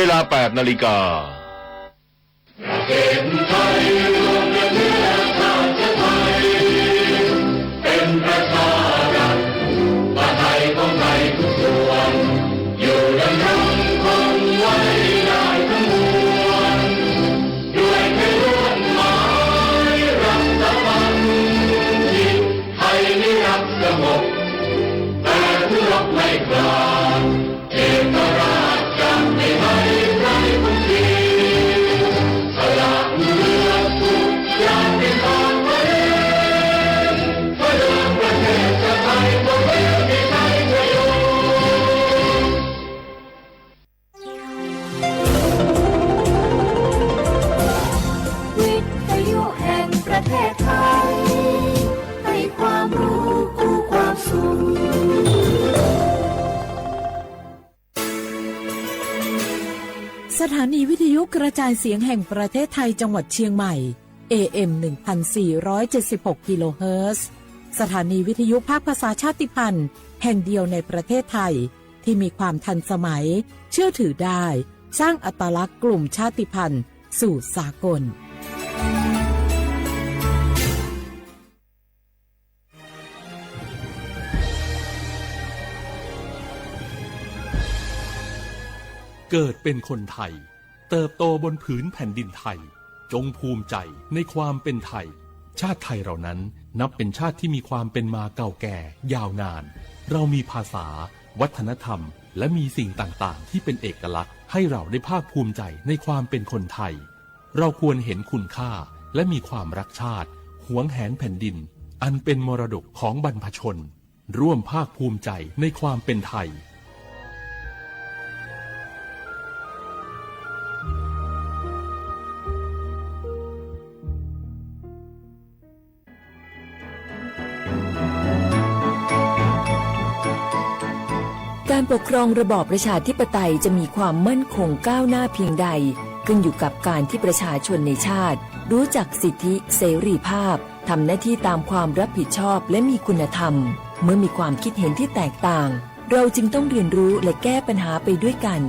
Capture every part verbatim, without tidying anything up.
เวลา แปดนาฬิกา ประเทศไทยรวมกันเนื้อชาติไทย เป็นประชารัฐ ประไทยของไทยทุกส่วน อยู่ดำรงคงไว้ได้ทั้งมวล ด้วยเพื่อนร่วมหมายรักสามัคคี ไทยไม่รักสงบ แต่ทุรบไม่กล้า เอกราชจะไม่ให้ใครคงเสีย สละเลือดทุกอย่างเป็นทางตัวเอง เพื่อประเทศชาติไทยของเราที่ใช้ประโยชน์ วิทยุแห่งประเทศไทย ให้ความรู้คู่ความสุข สถานีวิทยุกระจายเสียงแห่งประเทศไทยจังหวัดเชียงใหม่ เอเอ็ม หนึ่งพันสี่ร้อยเจ็ดสิบหก กิโลเฮิรตซ์ สถานีวิทยุภาคภาษาชาติพันธุ์แห่งเดียวในประเทศไทย ที่มีความทันสมัย เชื่อถือได้ สร้างอัตลักษณ์กลุ่มชาติพันธุ์สู่สากล เกิดเป็นคนไทย เติบโตบนผืนแผ่นดินไทย จงภูมิใจในความเป็นไทย ชาติไทยเรานั้นนับเป็นชาติที่มีความเป็นมาเก่าแก่ยาวนาน เรามีภาษา วัฒนธรรม และมีสิ่งต่างๆ ที่เป็นเอกลักษณ์ ให้เราได้ภาคภูมิใจในความเป็นคนไทย เราควรเห็นคุณค่า และมีความรักชาติ หวงแหนแผ่นดิน อันเป็นมรดกของบรรพชน ร่วมภาคภูมิใจในความเป็นไทย การปกครองระบอบประชาธิปไตยจะมีความมั่นคงก้าวหน้าเพียงใด ขึ้นอยู่กับการที่ประชาชนในชาติ รู้จักสิทธิ เสรีภาพ ทำหน้าที่ตามความรับผิดชอบ และมีคุณธรรม เมื่อมีความคิดเห็นที่แตกต่าง เราจึงต้องเรียนรู้และแก้ปัญหาไปด้วยกัน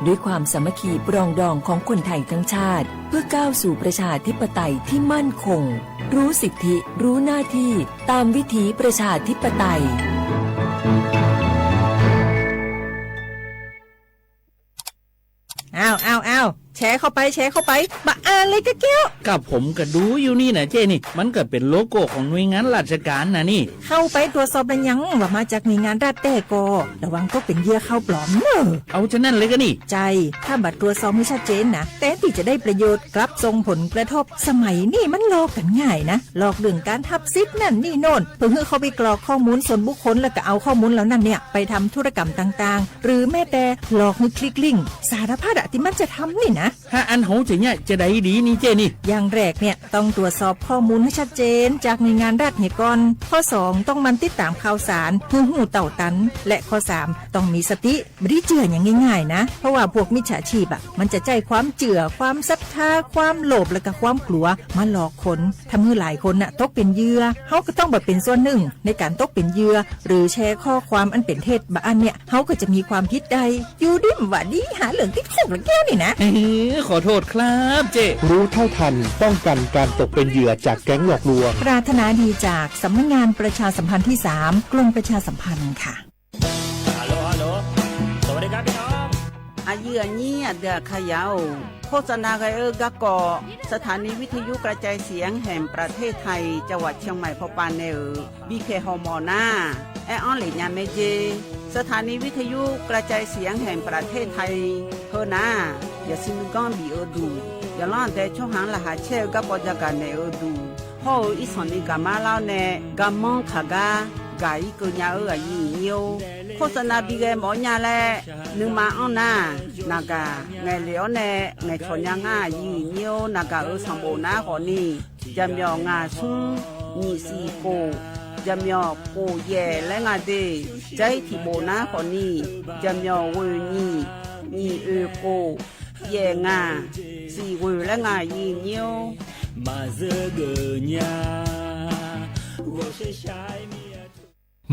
ด้วยความสามัคคีปรองดองของคนไทยทั้งชาติ เพื่อก้าวสู่ประชาธิปไตยที่มั่นคง รู้สิทธิ รู้หน้าที่ ตามวิถีประชาธิปไตย อ้าว อ้าว อ้าว แชร์เข้าไป แชร์เข้าไป บะอ่านเลยกะแก้ว กับผมก็ดูอยู่นี่นะเจ้นี่ มันก็เป็นโลโก้ของหน่วยงานราชการนะนี่ เข้าไปตรวจสอบแล้วยัง ว่ามาจากหน่วยงานรัฐแต๊ก็ ระวังตกเป็นเหยื่อข่าวปลอมเนอะ เอาฉะนั้นเลยก็นี่ ใช่ ถ้าบ่ตรวจสอบให้ชัดเจนนะ แทนที่จะได้ประโยชน์ กลับส่งผลกระทบ สมัยนี้มันหลอกกันง่ายนะ หลอกเรื่องการหับสิทธิ์นั่นนี่โน่น เพื่อให้เข้าไปกรอกข้อมูลส่วนบุคคล แล้วก็เอาข้อมูลเหล่านั้นเนี่ย ไปทำธุรกรรมต่างๆ หรือแม้แต่หลอกให้คลิกลิงก์ สารพัดอะที่มันจะทำนี่นะ ถ้าอันโหจะเนี่ยจะได้ดีนี่เจ้นี่ อย่างแรกเนี่ยต้องตรวจสอบข้อมูลให้ชัดเจนจากหน่วยงานรัฐเนี่ยก่อน ข้อสองต้องหมั่นติดตามข่าวสาร เพื่อฮู้เต้าตัน และข้อสามต้องมีสติ ไม่ได้เจื่ออย่างง่ายๆนะ เพราะว่าพวกมิจฉาชีพอะ มันจะใช้ความเจื่อ ความศรัทธา ความโลภ และก็ความกลัว มาหลอกคน ทำให้หลายคนน่ะตกเป็นเหยื่อ เฮาก็ต้องบ่เป็นส่วนหนึ่งในการตกเป็นเหยื่อ หรือแชร์ข้อความอันเป็นเท็จ บะอันเนี่ย เฮาก็จะมีความผิดได้ อยู่ดีบ่าดี หาเรื่องติดคุกละแก้วนี่นะ เอ้ย ขอโทษครับเจ้ รู้เท่าทัน ป้องกันการตกเป็นเหยื่อจากแก๊งหลอกลวง ปรารถนาดีจากสำนักงานประชาสัมพันธ์ที่สาม กรมประชาสัมพันธ์ค่ะ Hello Hello สวัสดีครับพี่น้อง Aqyuif aqnyir aqdui aqkar yaf-or, โฆษณา ghae-eu garkawv สถานีวิทยุกระจายเสียงแห่งประเทศไทย จังหวัดเชียงใหม่ pawpav nae-euq bipyaeq hawmawf nar, aer-anr lef nya mae jer. สถานีวิทยุกระจายเสียงแห่งประเทศไทย heu nar, yawqshuif nuiganr bif-eu duq, yawqlanr aqdae tsawrhaq-anr laqkhaq caer-eu garkawv jagaq naeq-eu duq, hawr-eu irsanq ni gaqmar lar-awr nae garmanr kaq gar gaq-ir keuv nya-eu aqyuif aqnyir-or, โฆษณา bi ghae mawf-awr nya laer nuima anr nar, naqgaq ngaeqlef-awr nae ngaeqcawq nya ngar aqyuif aqnyir-or, naqgaq-euq sanqbof nar khawfni, jaqmyawf ngaq smr nyiq siq khof, jaqmyawf khof yaef laer nga de. Jar-ir tiqbof nar khawfni, jaqmyawf ghoeq nyiq, nyiq oeq khof, yaef ngaq, siq ghoeq laer nga aqyuif aqnyir-or. Maqzeur geuf nya, ghawqshaq shaq-aer mir-a.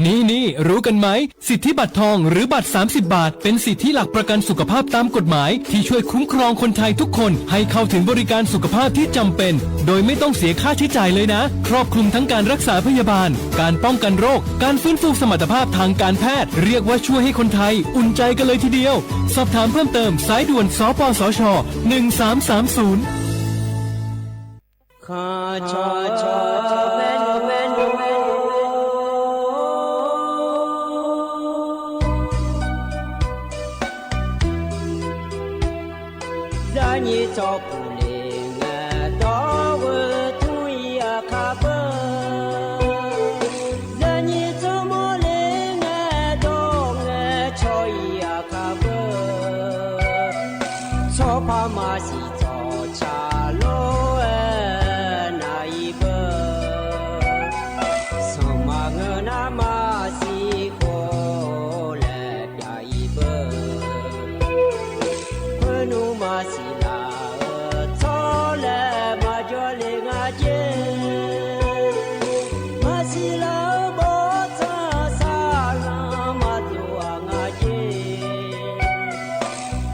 นี่ๆ รู้กันไหม สิทธิบัตรทองหรือบัตรสามสิบบาท เป็นสิทธิหลักประกันสุขภาพตามกฎหมาย ที่ช่วยคุ้มครองคนไทยทุกคนให้เข้าถึงบริการสุขภาพที่จำเป็น โดยไม่ต้องเสียค่าใช้จ่ายเลยนะ ครอบคลุมทั้งการรักษาพยาบาล การป้องกันโรค การฟื้นฟูสมรรถภาพทางการแพทย์ เรียกว่าช่วยให้คนไทยอุ่นใจกันเลยทีเดียว สอบถามเพิ่มเติม สายด่วน สปสช หนึ่งสามสามศูนย์ Zaqnyiq tsawrpuq le ngae dawr-eu tmr-ir aqkar beu. Zaqnyiq tsawrmawr le ngae dawr ngae cawq-ir aqkar beu. Tsawrpar maqsiq tsawqtsaq lof-aer nav-ir beu. Sanqpaq ngeur nar maqsiq khof laer pyav-ir beu. Khoernmr maqsiq laf-eu tsawrlae maqjawr le nga jer. Maqsiq laf-eu bawrtsanq saqlanq maqdov-aq nga jer.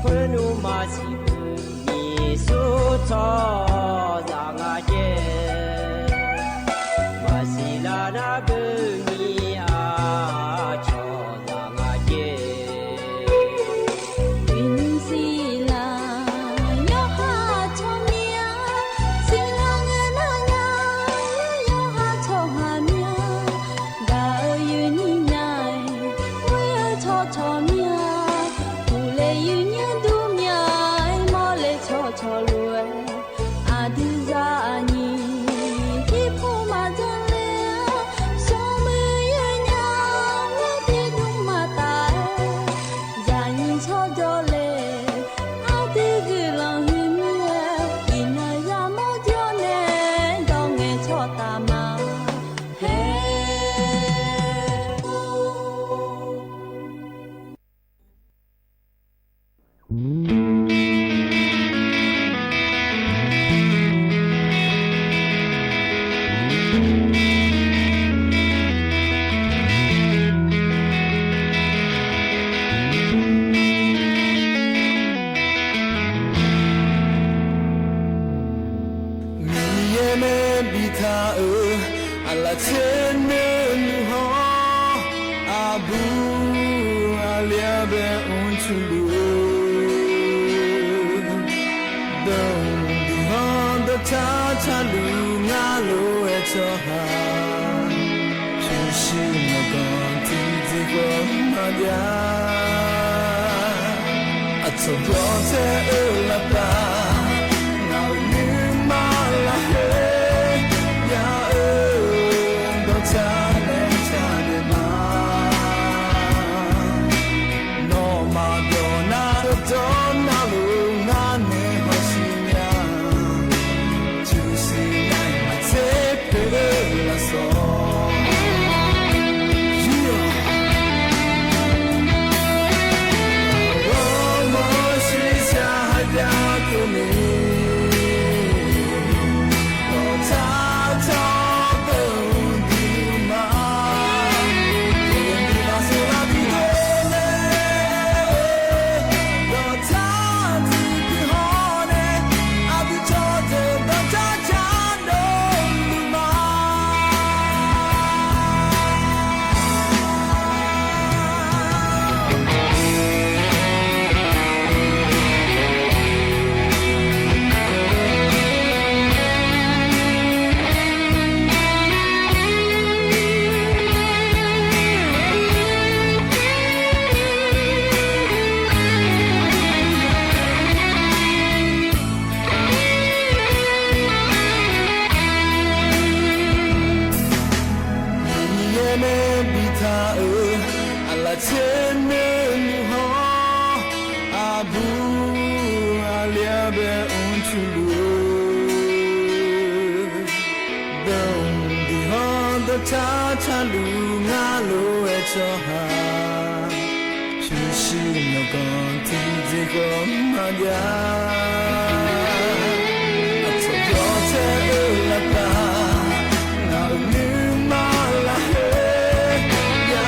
Khoernmr maqsiq beu nyiq sur tsawrhaqzaq nga jer. Maqsiq laf nar beu nyiq-aq cawqzaq nga jer. Uiqnymr siqlaq yawqha tsawrmyanr, siqlaq ngae nar nya, yawqha tsawrhaq myanr, gaq-eu yuifnyir nya-aer, ghoer-eu tsawrcawq myanr, uqle yuifnyir dur myanr-aer, mawrle tsawrcawq lof-aer, aqdui zaqnyiq jirpov maqjan le-awr, smrmuiq yawnya-aer, tiqdmr maqtaf-aer, zaqnyiq tsawrjawr le, aqdui guiqlanq huiq mir-aer, iqnan yamawr jawr nae, dawr ngae tsawrtaf ma. Haer. Miqyaer nae biftaq-euq aqlaf tser nuiluf hawr, aqbur aqli-anr bae mrcuf luf-eu dawq-anr diq-anr dawqtar taqluf ngar lof-aer tsawrhaq pyurshuir myawqganq tiqjeq khawf maqjav. Aqcawq byawq tae-eu laftav ngaq-euq nuima lafkhoer ya-eu dawqtar nae taqdaef ma. Nawmaf dawq nar dawqtawvluf ngar nae hawshuir nya. Pyurshuir nae maqtser poeq-eu lafsawq. Ghawrmawr shuir shaq ha jav keuvni, dawqtar cawq deuq-anr diq ma. Dawqtar cawq deuq-anr diq ma. Dawqtar tiqdui hawr nae, aqdui cawq deuq dawqtar cawq deuq-anr diq ma. Miqyaer nae biftaq-euq aqlaf tser nuiluf hawr, aqbur aqli-anr bae mrcuf luf-eu dawq-anr diq-anr dawqtar taqluf ngar lof-aer tsawrhaq pyurshuir myawqganq tiqjeq khawf maqjav. Aqcawq byawq tae-eu laftav ngaq-euq nuima lafkhoer ya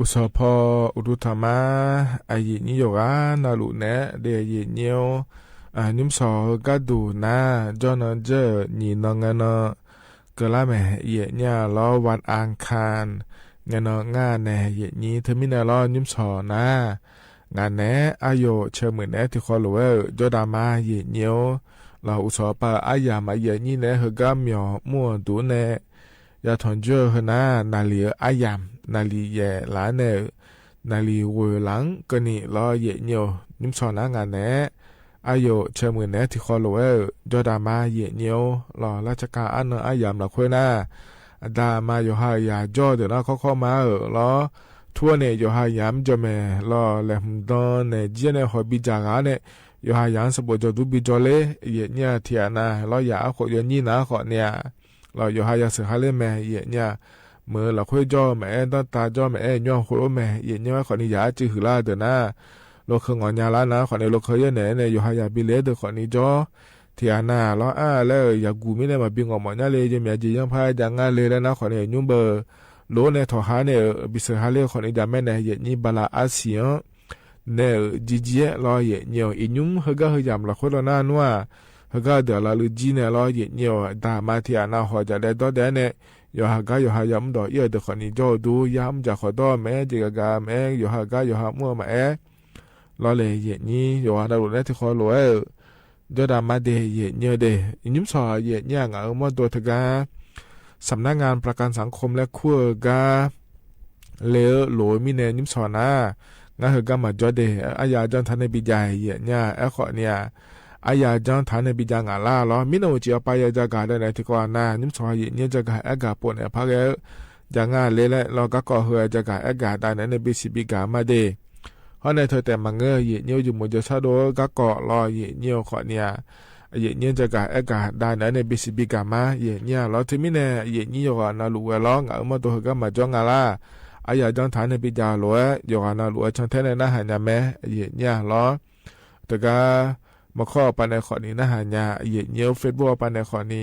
Uqsawq paw uqduq taqma, aqyuif nyir yawqghaq navluf naeq-aer de aqyuif nyir-or, nymrshawq heu gharduq nar jawrnan dzeur-euq nyiq nan ngaenan keuvlar mae. Aqyuif nyir-aq lawr, วันอังคาร ngaenan ngar nae aqyuif nyir teumirnae lawr nymrshawq nar, ngaq naeq-aer aryawf caemuiq naeq-aer tiqkhaw lof-aer-euq jawrdaq ma aqyuif nyir-or, lawq uqsawq paw-euq aryamq aqyuif nyir naeq-aer heugar myawq mr-euq duq nae yatanq jawr-eu heunar, naqliq-eu aryamq naqliq yaef laf-aer nae-euq naqliq ghoeq laf-anr keuvni lawr aqyuif nyir-or, nymrshawq nar ngaq naeq-aer aryawf caemuiq naeq-aer tiqkhaw lof-aer-euq jawrdaq ma aqyuif nyir-or, lawq larcakar arnan aryamq lafkhoer nar, aqda aqma yawqha yaq jawr-eu deuq nar kawrkawr ma-euq lawr, tur-awr nae yawqha yamq-anr jawr mae. Lawq laeqhmq dan naeq jir-aer nae hawq bidzaq ghaq-awr nae, yawqha yaq-anr sanqbof jawrduq bijawr ler aqyuif nyir-aq tiqghaq nav lawr yaq arkhof yawnyir nav-aer khawf ni-aq, lawq yawqha yasheuq ha ler mae aqyuif nyir-aq, meuq-eu lafkhoer jawr-eu maqaer, danrtav jawr maqaer, nymr-anr khoerlof mae aqyuif nyir-aer khawf ni yaq arcuiv huiqlar-eu deuq nar, lokeu ngawq nya lar nar khawf ni lokeu yaer naeq-aer nae yawqha yaq bi le-aer deuq khawf ni jawr, tiqghaq nav lawr ar laer-euq yaqguq mirnae maqbi ngawq mawf nya le, yawmyaq jeq yanr par jav ngar le laer nar khawf ni nymr beu lof-aer nae tawq ha nae-euq bisheuq ha ler-eu khawf ni jav mae nae aqyuif nyir bala arsiq-anr nae-euq jirjir-aer lawr aqyuif nyir-or, iqnymr heugar heu yamq lafkhoer lawr nar nmr-aq, heugar-eu deuq-aq lafluiv jir nae lawr aqyuif nyir-or, aqda aqma tiqghaq nav hawq jaq laer dawr daef-aer nae, yawqha gar yawqha yamr dawq ir-euq deuq khawf ni jawr-eu dur, yamr jaq khawf dawr-eu maqaer, jeq gaq gaq-eu maqaer, yawqha gar yawqha mr-eu maqaer, lawr le aqyuif nyir yawqghaq navluf naeq-aer tiqkhaw lof-aer-euq jawrdaq ma de aqyuif nyir-or de. Nymrshawq aqyuif nyir-aq ngaq-euq mawrdo teugar สำนักงานประกันสังคม laer kur-eu gar le-eu lof-eu mirnae nymrshawq nar, ngar heugar maqjawr de, arya janr taq nae bijav aqyuif nyir-aq aerkhawf ni-aq, arya janr taq nae bijav ngaq lar lawr. Mirnan uqcif awqpav ya jagaq dav naeq tiqkawv-aq nar, nymrshawq aqyuif nyir jagaq aergaq pov naeq par ghae-eu jav ngar le laer lawr, garkawv heu-a jagaq aergaq dav naeq-aer nae bisiq bigaq ma de. Hawr nae teu taef maqngeur aqyuif nyir-or, yawmuiq jawrshar dov-eu garkawv lawr aqyuif nyir-or khawf ni-aq, aqyuif nyir jagaq aergaq dav naeq-aer nae bisiq bigaq ma aqyuif nyir-aq lawr. Teumirnae aqyuif nyir yawqghaq navluf ghae lawr, ngaq-euq mawrdo heugar maqjawr nga lar. Arya janr taq nae bijav lof-aer yawqghaq navluf-eu cantaer nae narhaq nya mae aqyuif nyir-aq lawr. Teugar maqkawr awqpav nae khawf ni narhaq nya aqyuif nyir-or, Facebook awqpav nae khawf ni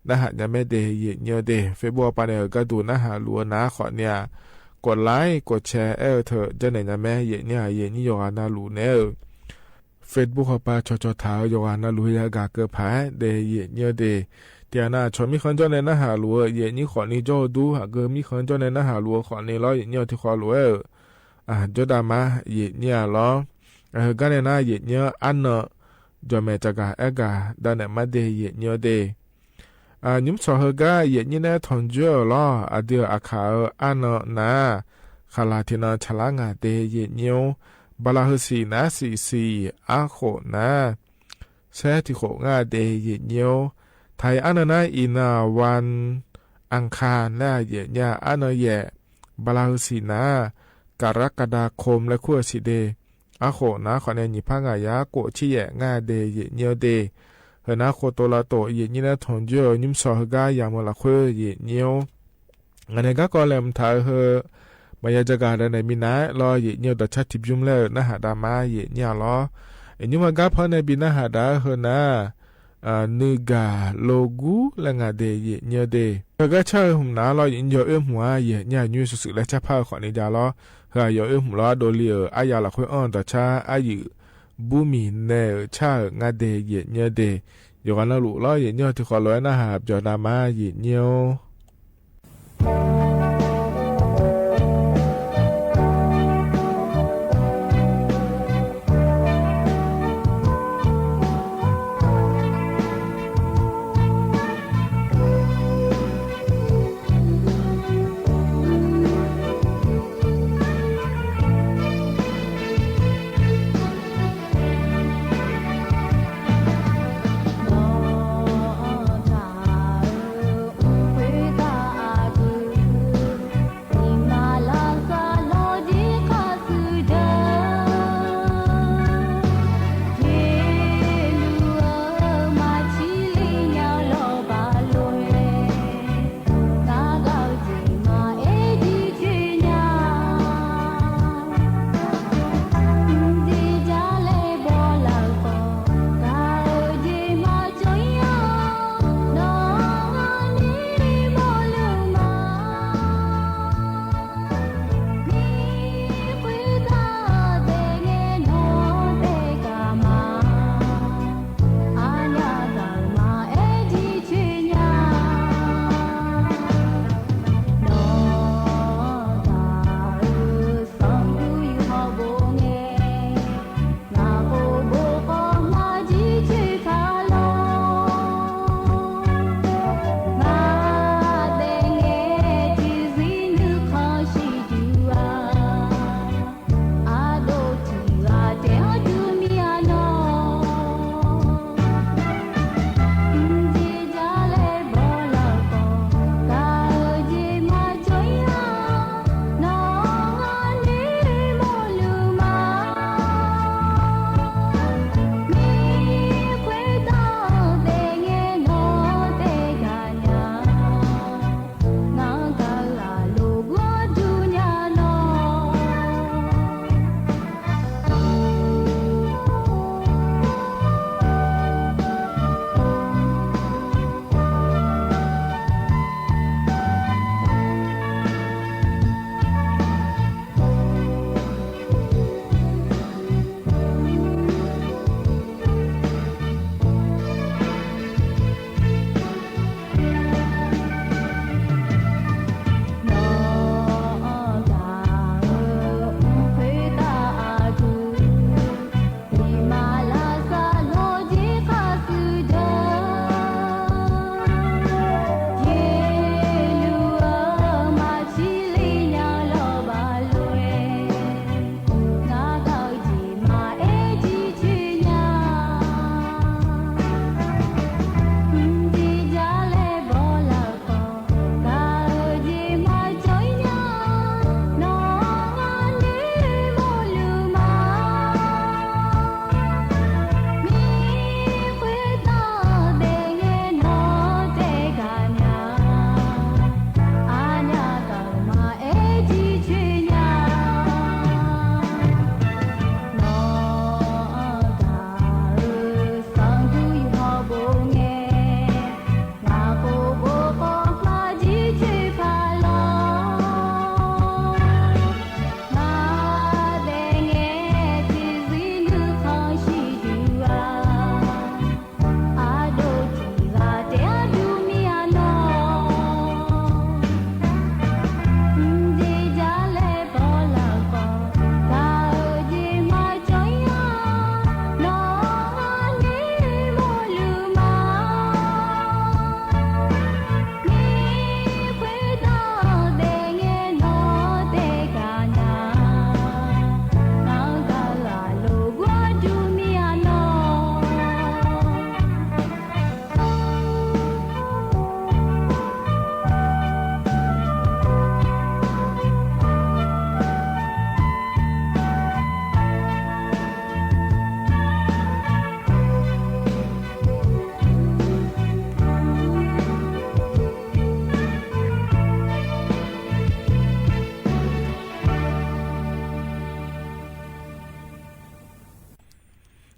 narhaq nya mae de aqyuif nyir-or de. Facebook awqpav nae-euq gharduq narhaq luf-eu nar khawf ni-aq, กดไลค์ กดแชร์ aer-eu teu janrnaeq nya mae aqyuif nyir-aq, aqyuif nyir yawqghaq navluf naeq-aer-euq Facebook awqpav cawqcawq taq-eu yawqghaq navluf-eu yagaq keuv paq-aer de aqyuif nyir-or de. Tiqghaq nav aqcawq mirkhanq jawr nae narhaq luf-eu aqyuif nyir khawf ni jawr-eu dur, aqgeu mirkhanq jawr nae narhaq luf-eu khawf ni lawr aqyuif nyir-or tiqkawv lof-aer-euq jawrdaq ma aqyuif nyir-aq lawr. Heugar nae nar aqyuif nyir-anr arnan jawqmaeq jagaq aergaq dav naeq ma de aqyuif nyir-or de. Nymrshawq heugar aqyuif nyir nae tanqjoer-euq lawr, aqdui-euq aqkaq-eu arnan nar, khaqlaq tiqnan tsaqlar ngaq de aqyuif nyir-or, bala heusiq nar siqsiq arkhof nar saer tiqkhof ngar de aqyuif nyir-or, taq-iq arnan nar iqnan-aq วันอังคาร laer aqyuif nyir-aq arnan yaef, bala heusiq nar กรกฎาคม laer kur-eu siq de. Arkhof nar khawf nae nyiq par ngaq yar khof tser yaef ngar de aqyuif nyir-or de. Heunar khoftof lavtof aqyuif nyir nae tanqjoer-eu nymrshawq heugar yamq-eu lafkhoer aqyuif nyir-or, ngaq nae garkawv laeqhmq taq-eu heu maqya jagaq dav naeq minav-aer lawr aqyuif nyir-or, dawqcar tiqbymr laer-eu narhaq dav ma aqyuif nyir-aq lawr. Iqnymr ma gar par nae bi narhaq dav-aer heunar nuigaq logur laer ngaq de aqyuif nyir-or de. Heugar car-eu hmq nar lawr aqyuif nyir yawoer hmq-a aqyuif nyir-aq nymr suqsuif laer car par-eu khawf ni jav lawr. Heu-aq yawoer hmq lawr ardovle-euq aryaq lafkhoer anr-eu dawqcar aryiq burmiq nae-euq car-euq ngar de aqyuif nyir-or de. Yawqghaq navluf lawr aqyuif nyir-or tiqkhawv lof-aer narhaq byawq dav ma aqyuif nyir-or.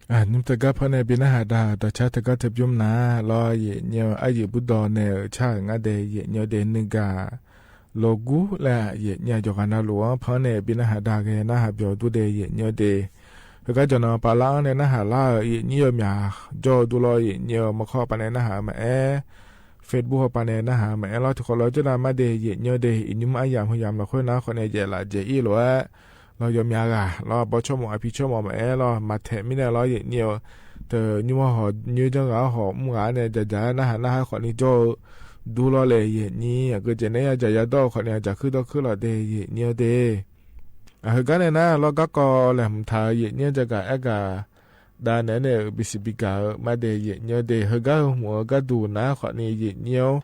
Nymr teugar panr nae bi narhaq da-euq dawqcar teugar teu bymr nar lawr, yaeqnyir-eu aryuif burdawq nae-euq car-euq ngar de, yaeqnyir-eu de nuigaq lawrgur laer yaeqnyir-aq jawqghaq navluf-anr panr nae bi narhaq da ghae narhaq byawq dur de, yaeqnyir-eu de. Heugar jawqnan pavlar-anr nae narhaq lar-euq yaeqnyir yawmyaq jawr-eu dur lawr, yaeqnyir-eu mawrkawr pavnae narhaq-eu maqaer, Facebook hawpavnae narhaq-eu maqaer lawr, tiqkhawf lawr jawrnav mar de, yaeqnyir-eu de. Iqnymr aryamq heuyamq lafkhoer nar khawfni jaef laf jaef ir lof-aer lawr, yawmyaq ghaq lawr, bawrtsawrmawf aqpiq tsawrmawf maqaer lawr, maqtaeq mirnae lawr, yaeqnyir-eu teu nymr-anr hawq nyoer janr ghaq-anr hawq mr ghaq-anr nae jaqjaq-aer narhaq narhaq khawfni jawr-eu dur lawr le, yaeqnyir. Aqgeujeq naeq-aer yajaq yadawr-eu khawfni aqjaq kuir dawr kuir laf de, yaeqnyir-eu de. Aq, heugar nae nar lawr, garkawv laeqhmq taq-eu yaeqnyir-anr jagaq aergaq dav naeq-aer nae-euq bisiq bigaq-eu mar de, yaeqnyir-eu de. Heugar heu hmq-eu gharduq nar khawfni yaeqnyir-awr,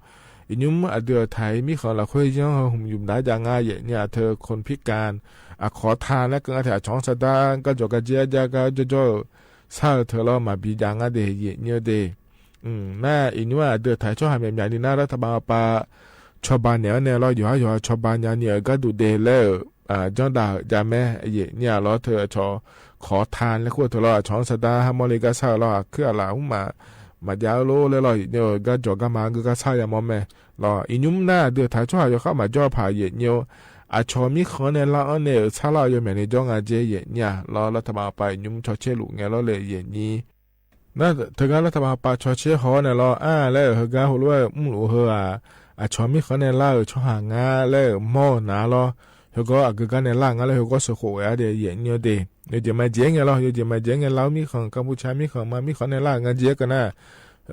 iqnymr aqdui-euq taq-iq mirkhanq lafkhoer yanr heu hmq yumq daq-aer jav ngar, yaeqnyir-aq teu คนพิการ aqkawq-awr ta laer keuv ngar taef, aqcawq-anr sardar garjawq garjer-aer jar gar jawrjawr-eu shar-eu teu lawr maqbi jav ngar de, yaeqnyir-eu de. Nar iqnymr-aq aqdui-euq taq-iq tsawrhaq myaqmyaq ni nar, lartaqbav pav cawba naeq-anr nae lawr, yawqhar yawqha cawba nyani-euq gharduq de laer-euq janrdaq-euq jav mae, yaeqnyir-aq lawr teu aqcawq kawq-awr ta laer kur-eu teu lawr, aqcawq-anr sardar harmawr le gar shar-eu lawr, aqkuir aqlaf mrmaf maqjav-eu lor laer lawr, yaeqnyir-eu garjawq garma geur gar shar yamawr mae. Lawr, iqnymr nar aqdui-euq taq-iq tsawrhaq yawkhav maqjawr-eu paq yaeqnyir-awr, aqcawq mirkhanq-anr nae lar-anr nae-euq sar lar-eu yawmyaq ni jawr nga jer, yaeqnyir-aq lawr, lartaqbav pav iqnymr cawtser luf ngae lawr le, yaeqnyir. Nar teugar lartaqbav pav cawtser haw-awr nae lawr, ar laer-euq heugar heulof-aer mrluf heu-aq, aqcawq mirkhanq-anr nae lar-euq tsawrhaq ngar laer-euq mawr-eu nar lawr, heugawr aqgeu gar nae lar-euq ngar laer heugawr sheuqkhof ghae-ar de, yaeqnyir-eu de. Yawjeq maqjeq-aer ngae lawr, yawjeq maqjeq-aer ngae lar-eu mirkhanq, Kanpuqca mirkhanq ma mirkhanq-anr nae lar-euq nga jer-aer keuv nar,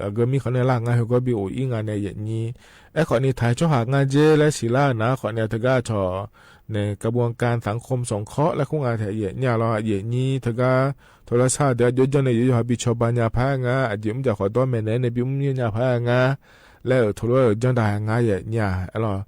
aqgeu mirkhanq-anr nae lar-euq ngar heugawr bi of-ir nga nae, yaeqnyir. Aerkhawfni taq-iq tsawrhaq nga jer laer siqlar-eu nar khawfni-aq teugar aqcawq nae กระบวนการสังคมสงเคราะห์ laer kur nga taef, yaeqnyir-aq lawr, yaeqnyir teugar tawlar shar-eu deuq-anr jawrjanr nae yawqha bi cawba nya paq-aer ngar, aqjeq mrjaq khawf dawr maeqnaeq-aer nae bi mr-ir nya paq-aer ngar laer-euq teulof-aer-euq janrdaq nga yaeqnyir-aq lawr.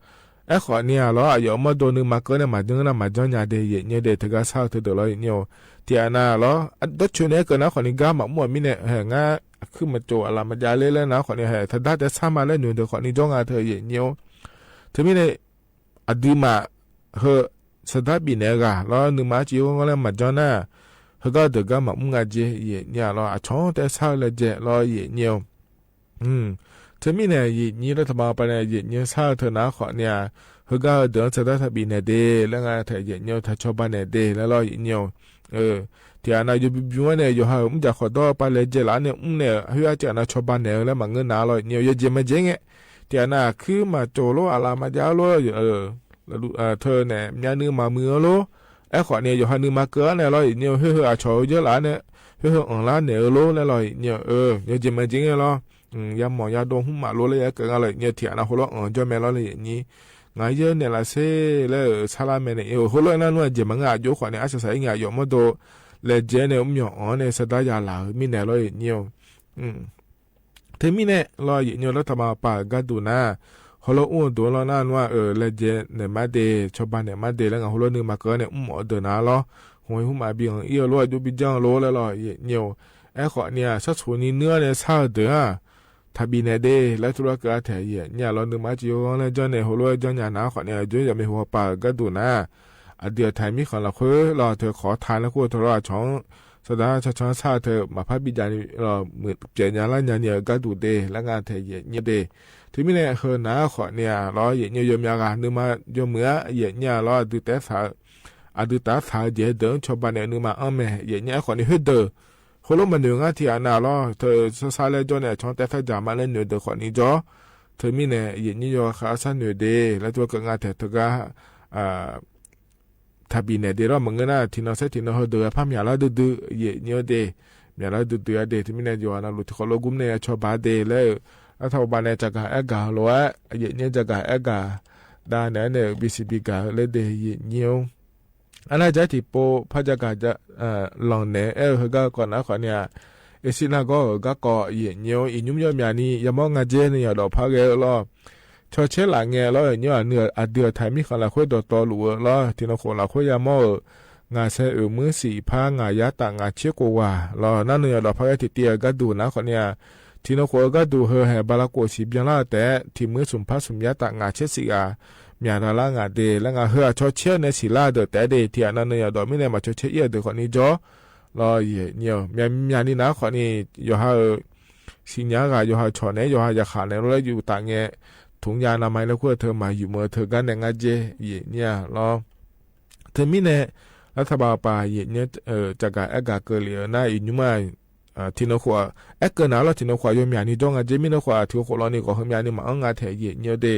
Aerkhawfni-aq lawr, aqyawf mawrdo nuima keuv nae maqjanr nar maqjanr nya de, yaeqnyir-eu de. Teugar shar-eu teudeuq lawr, yaeqnyir-eu tiqghaq nav lawr, dawrcoeni-aer keuv nar khawfni gar maqmr-euq mirnae hae ngar, aqkuir maqcov aqlaf maqjav ler laer nar khawfni hae taqdar tae shar ma laer noeq deuq khawfni jawr nga teu, yaeqnyir-awr. Teumirnae aqduimaf heu saqdar bifnaeq-eu ghaq lawr, nuima arcuiv yawghanr laer maqjanr nar, heugar deuq gar maqmr nga jer, yaeqnyir-aq lawr, aqcawq-anr tae shar-eu laejae lawr, yaeqnyir-eu Teumirnae yaeqnyir lartaqbav pav nae yaeqnyir shar-eu teu nar khawfni-aq, heugar heudeuq-anr saqdar taqbif naeq de laer nga taef, yaeqnyir-eu taq cawba naeq de laer lawr, yaeqnyir-eu tiqghaq nav yawbymr bymr-anr nae yawqha-euq mrjaq khawf dawr-eu pav laejae laf-anr nae mr nae, khoer arciv aqnav cawba naeq-eu laer maqngeur nar lawr, yaeqnyir-eu yawjeq maqjeq-aer ngae, tiqghaq nav aqkuir maqcov lor, aqlaf maqjav-eu lor, teu nae myavnuiv maqmuiq-eu lor. Aerkhawfni yawqha nuima keuv-anr nae lawr, yaeqnyir-eu khoer heu aqcawq-eu jeurlaf-anr nae, khoer heu anqlar naeq-eu lor laer lawr, yaeqnyir-eu yawjeq maqjeq ngae lawr, yamawq yadov hmr maf lor laer ya keuv nga lawr, yaeqnyir-eu tiqghaq nav khoerlof-aer anq jawr mae lawr laer, yaeqnyir ngaq yaer naeqlaf sher laer-euq sarlar mae nae, khoerlof-aer nar nmr-aq jeq maqngeur, aqjox khawfni arsaq saq-ir ngae, aqyawf mawrdo laejae nae mrmyawq anq-anr nae saqdar ya laf-euq mirnae lawr, yaeqnyir-eu Teumirnae lawr, yaeqnyir-eu lartaqbav pav-euq gharduq nar, heulof mr-eu deuq-anr lawr nar nmr-aq, laejae naeq mar de, cawba naeq mar de laer ngaq heulof nuima keuv-anr nae mrmawf-eu deuq nar lawr, hmq-eu hmq maf bi anq-ir-eu lor, aqjox bi janr-eu lor laer lawr, yaeqnyir-eu. Aerkhawfni-aq, sharcoq ni nuir-anr nae shar-eu deuq-anr taqbif naeq de laer tuvlar keuv-a taef, yaeqnyir-aq lawr, nuima arcuiv yawghanr laer janr nae heulof-aer janr nya nar khawfni, aqjox yawqmyav heughaq pav-euq gharduq nar, aqdui-aq taq mirkhanq lafkhoer lawr teu khawf-awr ta laer kur-eu teu lawr, aqcawq-anr saqdaq cancan shar-eu teu maqpar bi jav ni lawr, muiq pyaeq nya lar nya ni-euq gharduq de laer nga taef, yaeqnyir de. Teumirnae heu nar khawfni-aq lawr, yaeqnyir-eu yawqmyav ghaq nuima yawmuiq-ar, yaeqnyir-aq lawr, aqdui taef-aer saq-eu, aqdui taf-aer saq-eu jeq deuq-anr cawba naeq nuima anr mae, yaeqnyir. Aerkhawfni khoerdeuq heulof maqnoeq ngar tiqghaq nav lawr, teu sar sar laer jawr nae aqcawq-anr taef-aer sar dzaq ma laer noeq deuq khawfni jawr. Teumirnae yaeqnyir yawkhav sar noeq de laer tuvlar keuv nga taef, teugar taqbif naeq de lawr, maqngeur nar tiqnan saer tiqnan heudeuq-aer par myaqlar duidui, yaeqnyir-ar de, myaqlar duidui-ar de. Teumirnae yawqha navluf tiqkhawf lof gmr nae ya cawba de laer-eu, artaq uqbav nae tsafgaq aergaq-eu lof-aer, yaeqnyir jagaq aergaq dav naeq-aer nae-euq bisiq bigaq-eu laer de, yaeqnyir-or. Arnar jar tiqpov par jagaq lanq naeq-aer-eu heugar-eu kawv nar khawfni-aq, Eqsir nargawr-euq garkawv yaeqnyir-or, iqnymr yawmyaq ni yamawr nga dzer nuiyaq dawqpar ghae-eu lawr. Cawcaer laf ngae lawr, yaeqnyir-aq, aqdui-euq taq mirkhanq lafkhoer dawqtawv luf-eu lawr, tiqnan khof lafkhoer yamawr-euq ngaq saer oeq muir siq par ngaq yar taf ngaq tser khof ghaq lawr, nar nuiyaq dawqpar ghae tiqtiv-eu gharduq nar khawfni-aq, tiqnan khof-eu gharduq heu haeq bala khof siq byanlar-eu taef-aer tiq muir smq par smq yar taf ngaq tser siq ghaq myaq dav lar ngaq de laer nga. Heu-aq cawcaer-eu nae siqlar-eu deuq taef-aer de, tiqghaq nav nuiyaq dawq mirnae maq cawcaer ir-eu deuq khawfni jawr. Lawr, yaeqnyir-awq, myaqmyaq ni nar khawfni yawqha-euq siqnya ghaq yawqha cawq naeq-aer yawqha yaqkhaq naeq lof laer yuf taf ngae, tmqnya navmaqi laer kur-eu teu maqyuf meuq-eu teugar nae ngar dzer yaeqnyir-a lawr. Teumirnae, lar taqbaq paq yaeqnyir-eu caqgaq aergaq keuvlef-eu nar iqnymr-aq, tiqnan khof-aq aerkeuv naq lawr, tiqnan khof-aq yawmyaq ni jawr nga jer, mirnan khof-aq tiq khof lawni ghawq heumyav ni maqanr nga taeq yaeqnyir-eu de.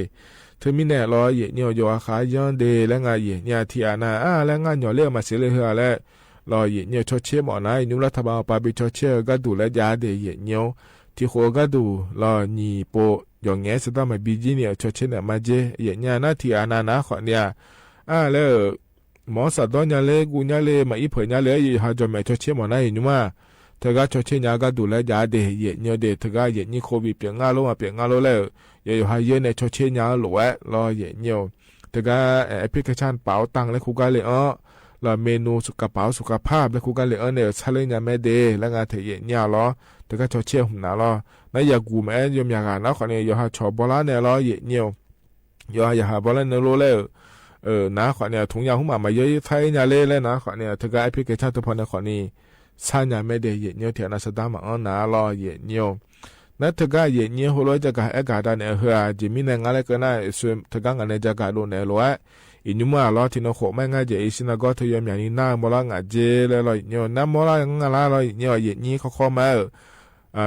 Teumirnae lawr, yaeqnyir-awq, yawqha khaq-aer yanr de laer nga yaeqnyir-a. Tiqghaq nav-aq laer ngar nyawq ler-eu maqsiq le heu-aq laer, lawr, yaeqnyir-awq, cawcaer mawf nar iqnymr lar taqbaq paq bi cawcaer-eu gharduq laer jav-a de yaeqnyir-awr, tiq khof-eu gharduq lawr nyiq pov yawqngaef-aer saqdar maqbi jir ni-euq cawcaer naeq ma jer yaeqnyir-a. Nar tiqghaq nav nav-aer khawfni-aq, ar laer-euq mawr saqdawr nya ler guv nya ler maqir peuq nya ler-aer yawqha jawqmaeq cawcaer mawf nar iqnymr-aq, teugar cawcaer nya-eu gharduq laer jav-a de yaeqnyir-eu de. Teugar yaeqnyir khof bi pyeuf ngar lof maqpyeuf ngar lof laer-euq yawqha yaer nae cawcaer nya-eu lof-aer lawr yaeqnyir-awq. Teugar application paf-awr tanq laer kur gar le-anr, lawr menu suqkaq paf-awr suqkaq par laer kur gar le-anr nae-euq sar ler nya mae de laer nga taeq yaeqnyir-a lawr. Teugar cawcaer hmq naq lawr. Nar yaqguq maqaer yawmyaq ghaq nar khawfni yawqha cawq bawlar nae lawr yaeqnyir-awq. Yawqha yaqkhaq bawlar nae lof laer-euq, nar khawfni-aq tmqnya hmq maf maqyar-ir sar-ir nya ler laer nar khawfni-aq teugar application teu pawnae khawfni sar nya mae de yaeqnyir-awr. Tiqghaq nav saqdar maqanr naq lawr yaeqnyir-awq. Nar teugar yaeqnyir heulof-aer jagaq aergaq danaeq-eu heu-aq, jeq mirnae ngar laer keuv nar, teugar ngaq nae jagaq dovnaeq-eu lof-aer, iqnymr-aq lawr tiqnan khof maqaer ngar jeq-iq synagogue teu yawmyaq ni nar-eu mawrlar ngaq jer laer lawr yaeqnyir-awq. Nar mawrlar nga lar lawr yaeqnyir-awq. Yaeqnyir khawkhaw ma-aer-euq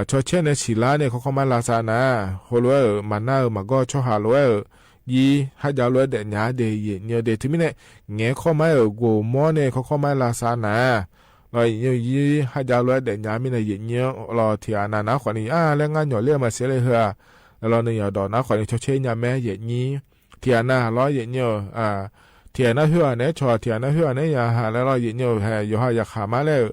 cawcaer nae siqlar nae khawkhaw ma lavsav nar, heulof-aer-euq maqnar-eu maqgawr-eu tsawrhaq lof-aer-euq jir kharjav lof-aer daefnya-a de yaeqnyir-eu de. Teumirnae ngaeq-aer khawr ma-aer-euq goq mawr nae khawkhaw ma-aer lavsav nar, lawr yaeqnyir-eu jir kharjav lof-aer daefnya-a mirnae yaeqnyir-awr lawr tiqghaq nav nav-aer khawfni-aq laer ngar nyawq ler-eu maqsiq le heu-aq, lawr nuiyaq dawq nav-aer khawfni cawcaer nya mae yaeqnyir. Tiqghaq nav lawr yaeqnyir-awq. Tiqghaq nar khoer-aq naeq-aer cawq, tiqghaq nar khoer-aq naeq-aer yaqhaq laer lawr yaeqnyir-awq. Hae yawqha yaqkhaq ma laer-euq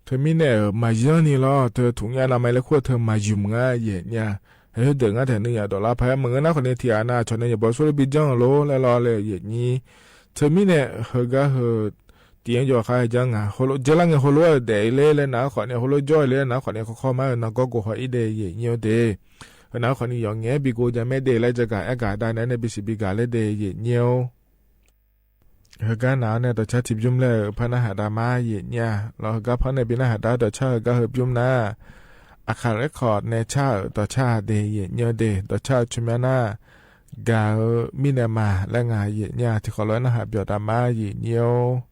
teumirnae-euq maqyanr ni lawr teu tmqnya navmaqi laer kur-eu teu maqymq ngar yaeqnyir-a. Hae khoerdeuq ngar taeq nuiyaq dawq lar paq-aer maqngeur nar khawfni tiqghaq nav cawq nae yawqbaw sawr lof bi janr-euq lor laer lawr laer yaeqnyir. Teumirnae heugar heu tiq-anr yawqha janr nga heulof janr lar ngae heulof-aer-euq daef-ir ler laer nav-aer khawfni heulof jawr-ir ler nav-aer khawfni khawkhaw ma-aer-euq nargawr goq haw-ir de yaeqnyir-awr de. Heu nav-aer khawfni yawqngaef-aer bi gov nya mae de laer jagaq aergaq danaeq-aer nae bisiq bi gaq ler de yaeqnyir-awr. Heugar nav-anr nae dawqcar tiqbymr laer-euq par narhaq dav ma yaeqnyir-a. Lawr heugar par nae bi narhaq dav dawqcar heugar heubymr nar, Aqkaq Record nae car-euq dawqcar de yaeqnyir-awr de. Dawqcar-eu tsawrmyanr nar, gaq-eu mirnae ma laer nga yaeqnyir-a. Tiqkawv lof-aer narhaq byawq dav ma yaeqnyir-awr.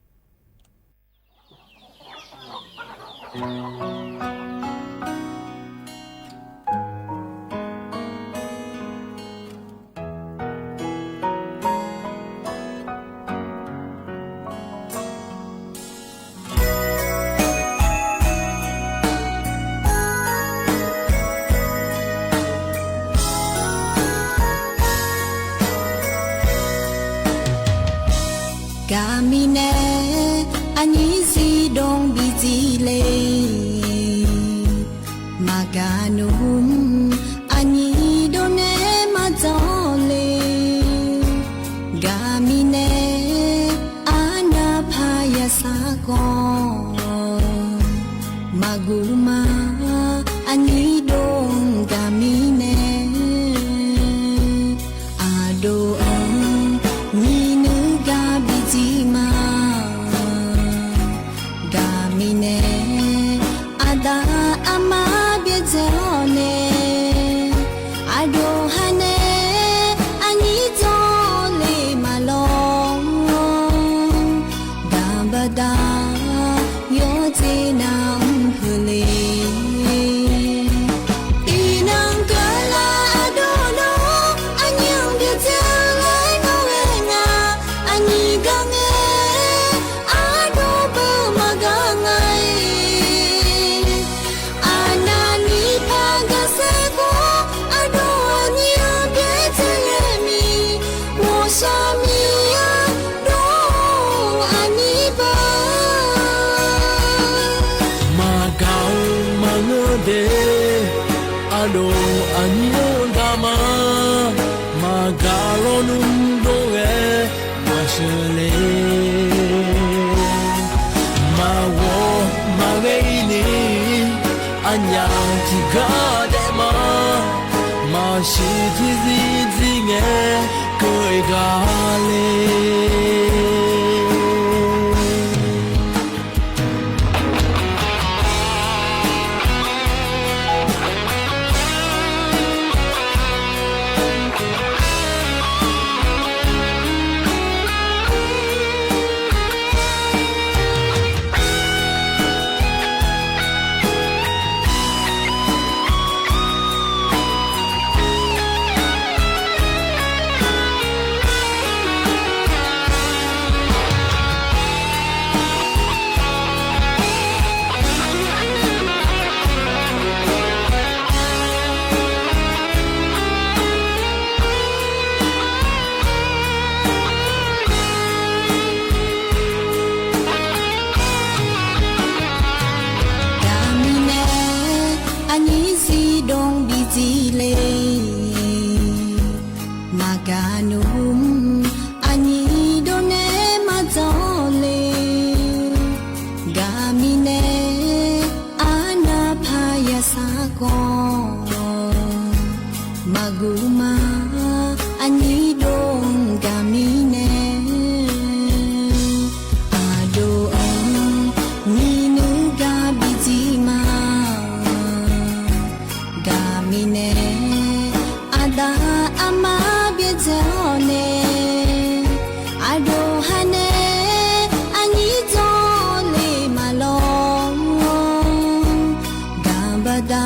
Gaqmiq nae aqnyir zifdmq bi dziv le. Maqgaq nmr aqnyir dov nae maqdzawr le. Gaqmiq nae arnav paq yasar khawf, maqguq ma aqnyir dov gaqmiq nae. Aqdov-anr nyiq nuir gar bi dziv ma. Gaqmiq nae aqda aqma byaerdzae-awr nae, aqdov ha nae aqnyir dzawr le maqlawr. Daq baqda yawdzer nav mr peuq le. Iqnan keuvlar aqdov dov aqnyir-anr byaerdzae-eu laer nawr ghae nga. Aqnyir gar ngae aqdov beu maqgaq nga-iq. Aqnavni paq gaqsaer khawf, aqdov aqnyir-anr byaerdzae-eu miq, mawqshaq miqyaer dov aqnyir beu. Maqgaq-eu maqngeur de, aqdov aqnyir-anr gaq ma. Maqgaq lawnmr dov ghae maqsheuq le. Maqghawq maqghae-ir ni, aqnyaf tiqgar daef ma. Maqsiq tiqzir zir ngae keuv-eu gaq le. Guqma aqnyir dov-anr gaq mirnae, aqdov-anr nyiq nuir gar bi jir ma. Gaq mirnae, aqda aqma byaerdzae-awr nae, aqdov ha nae aqnyir dzawrle maqlawr. Gaq baqda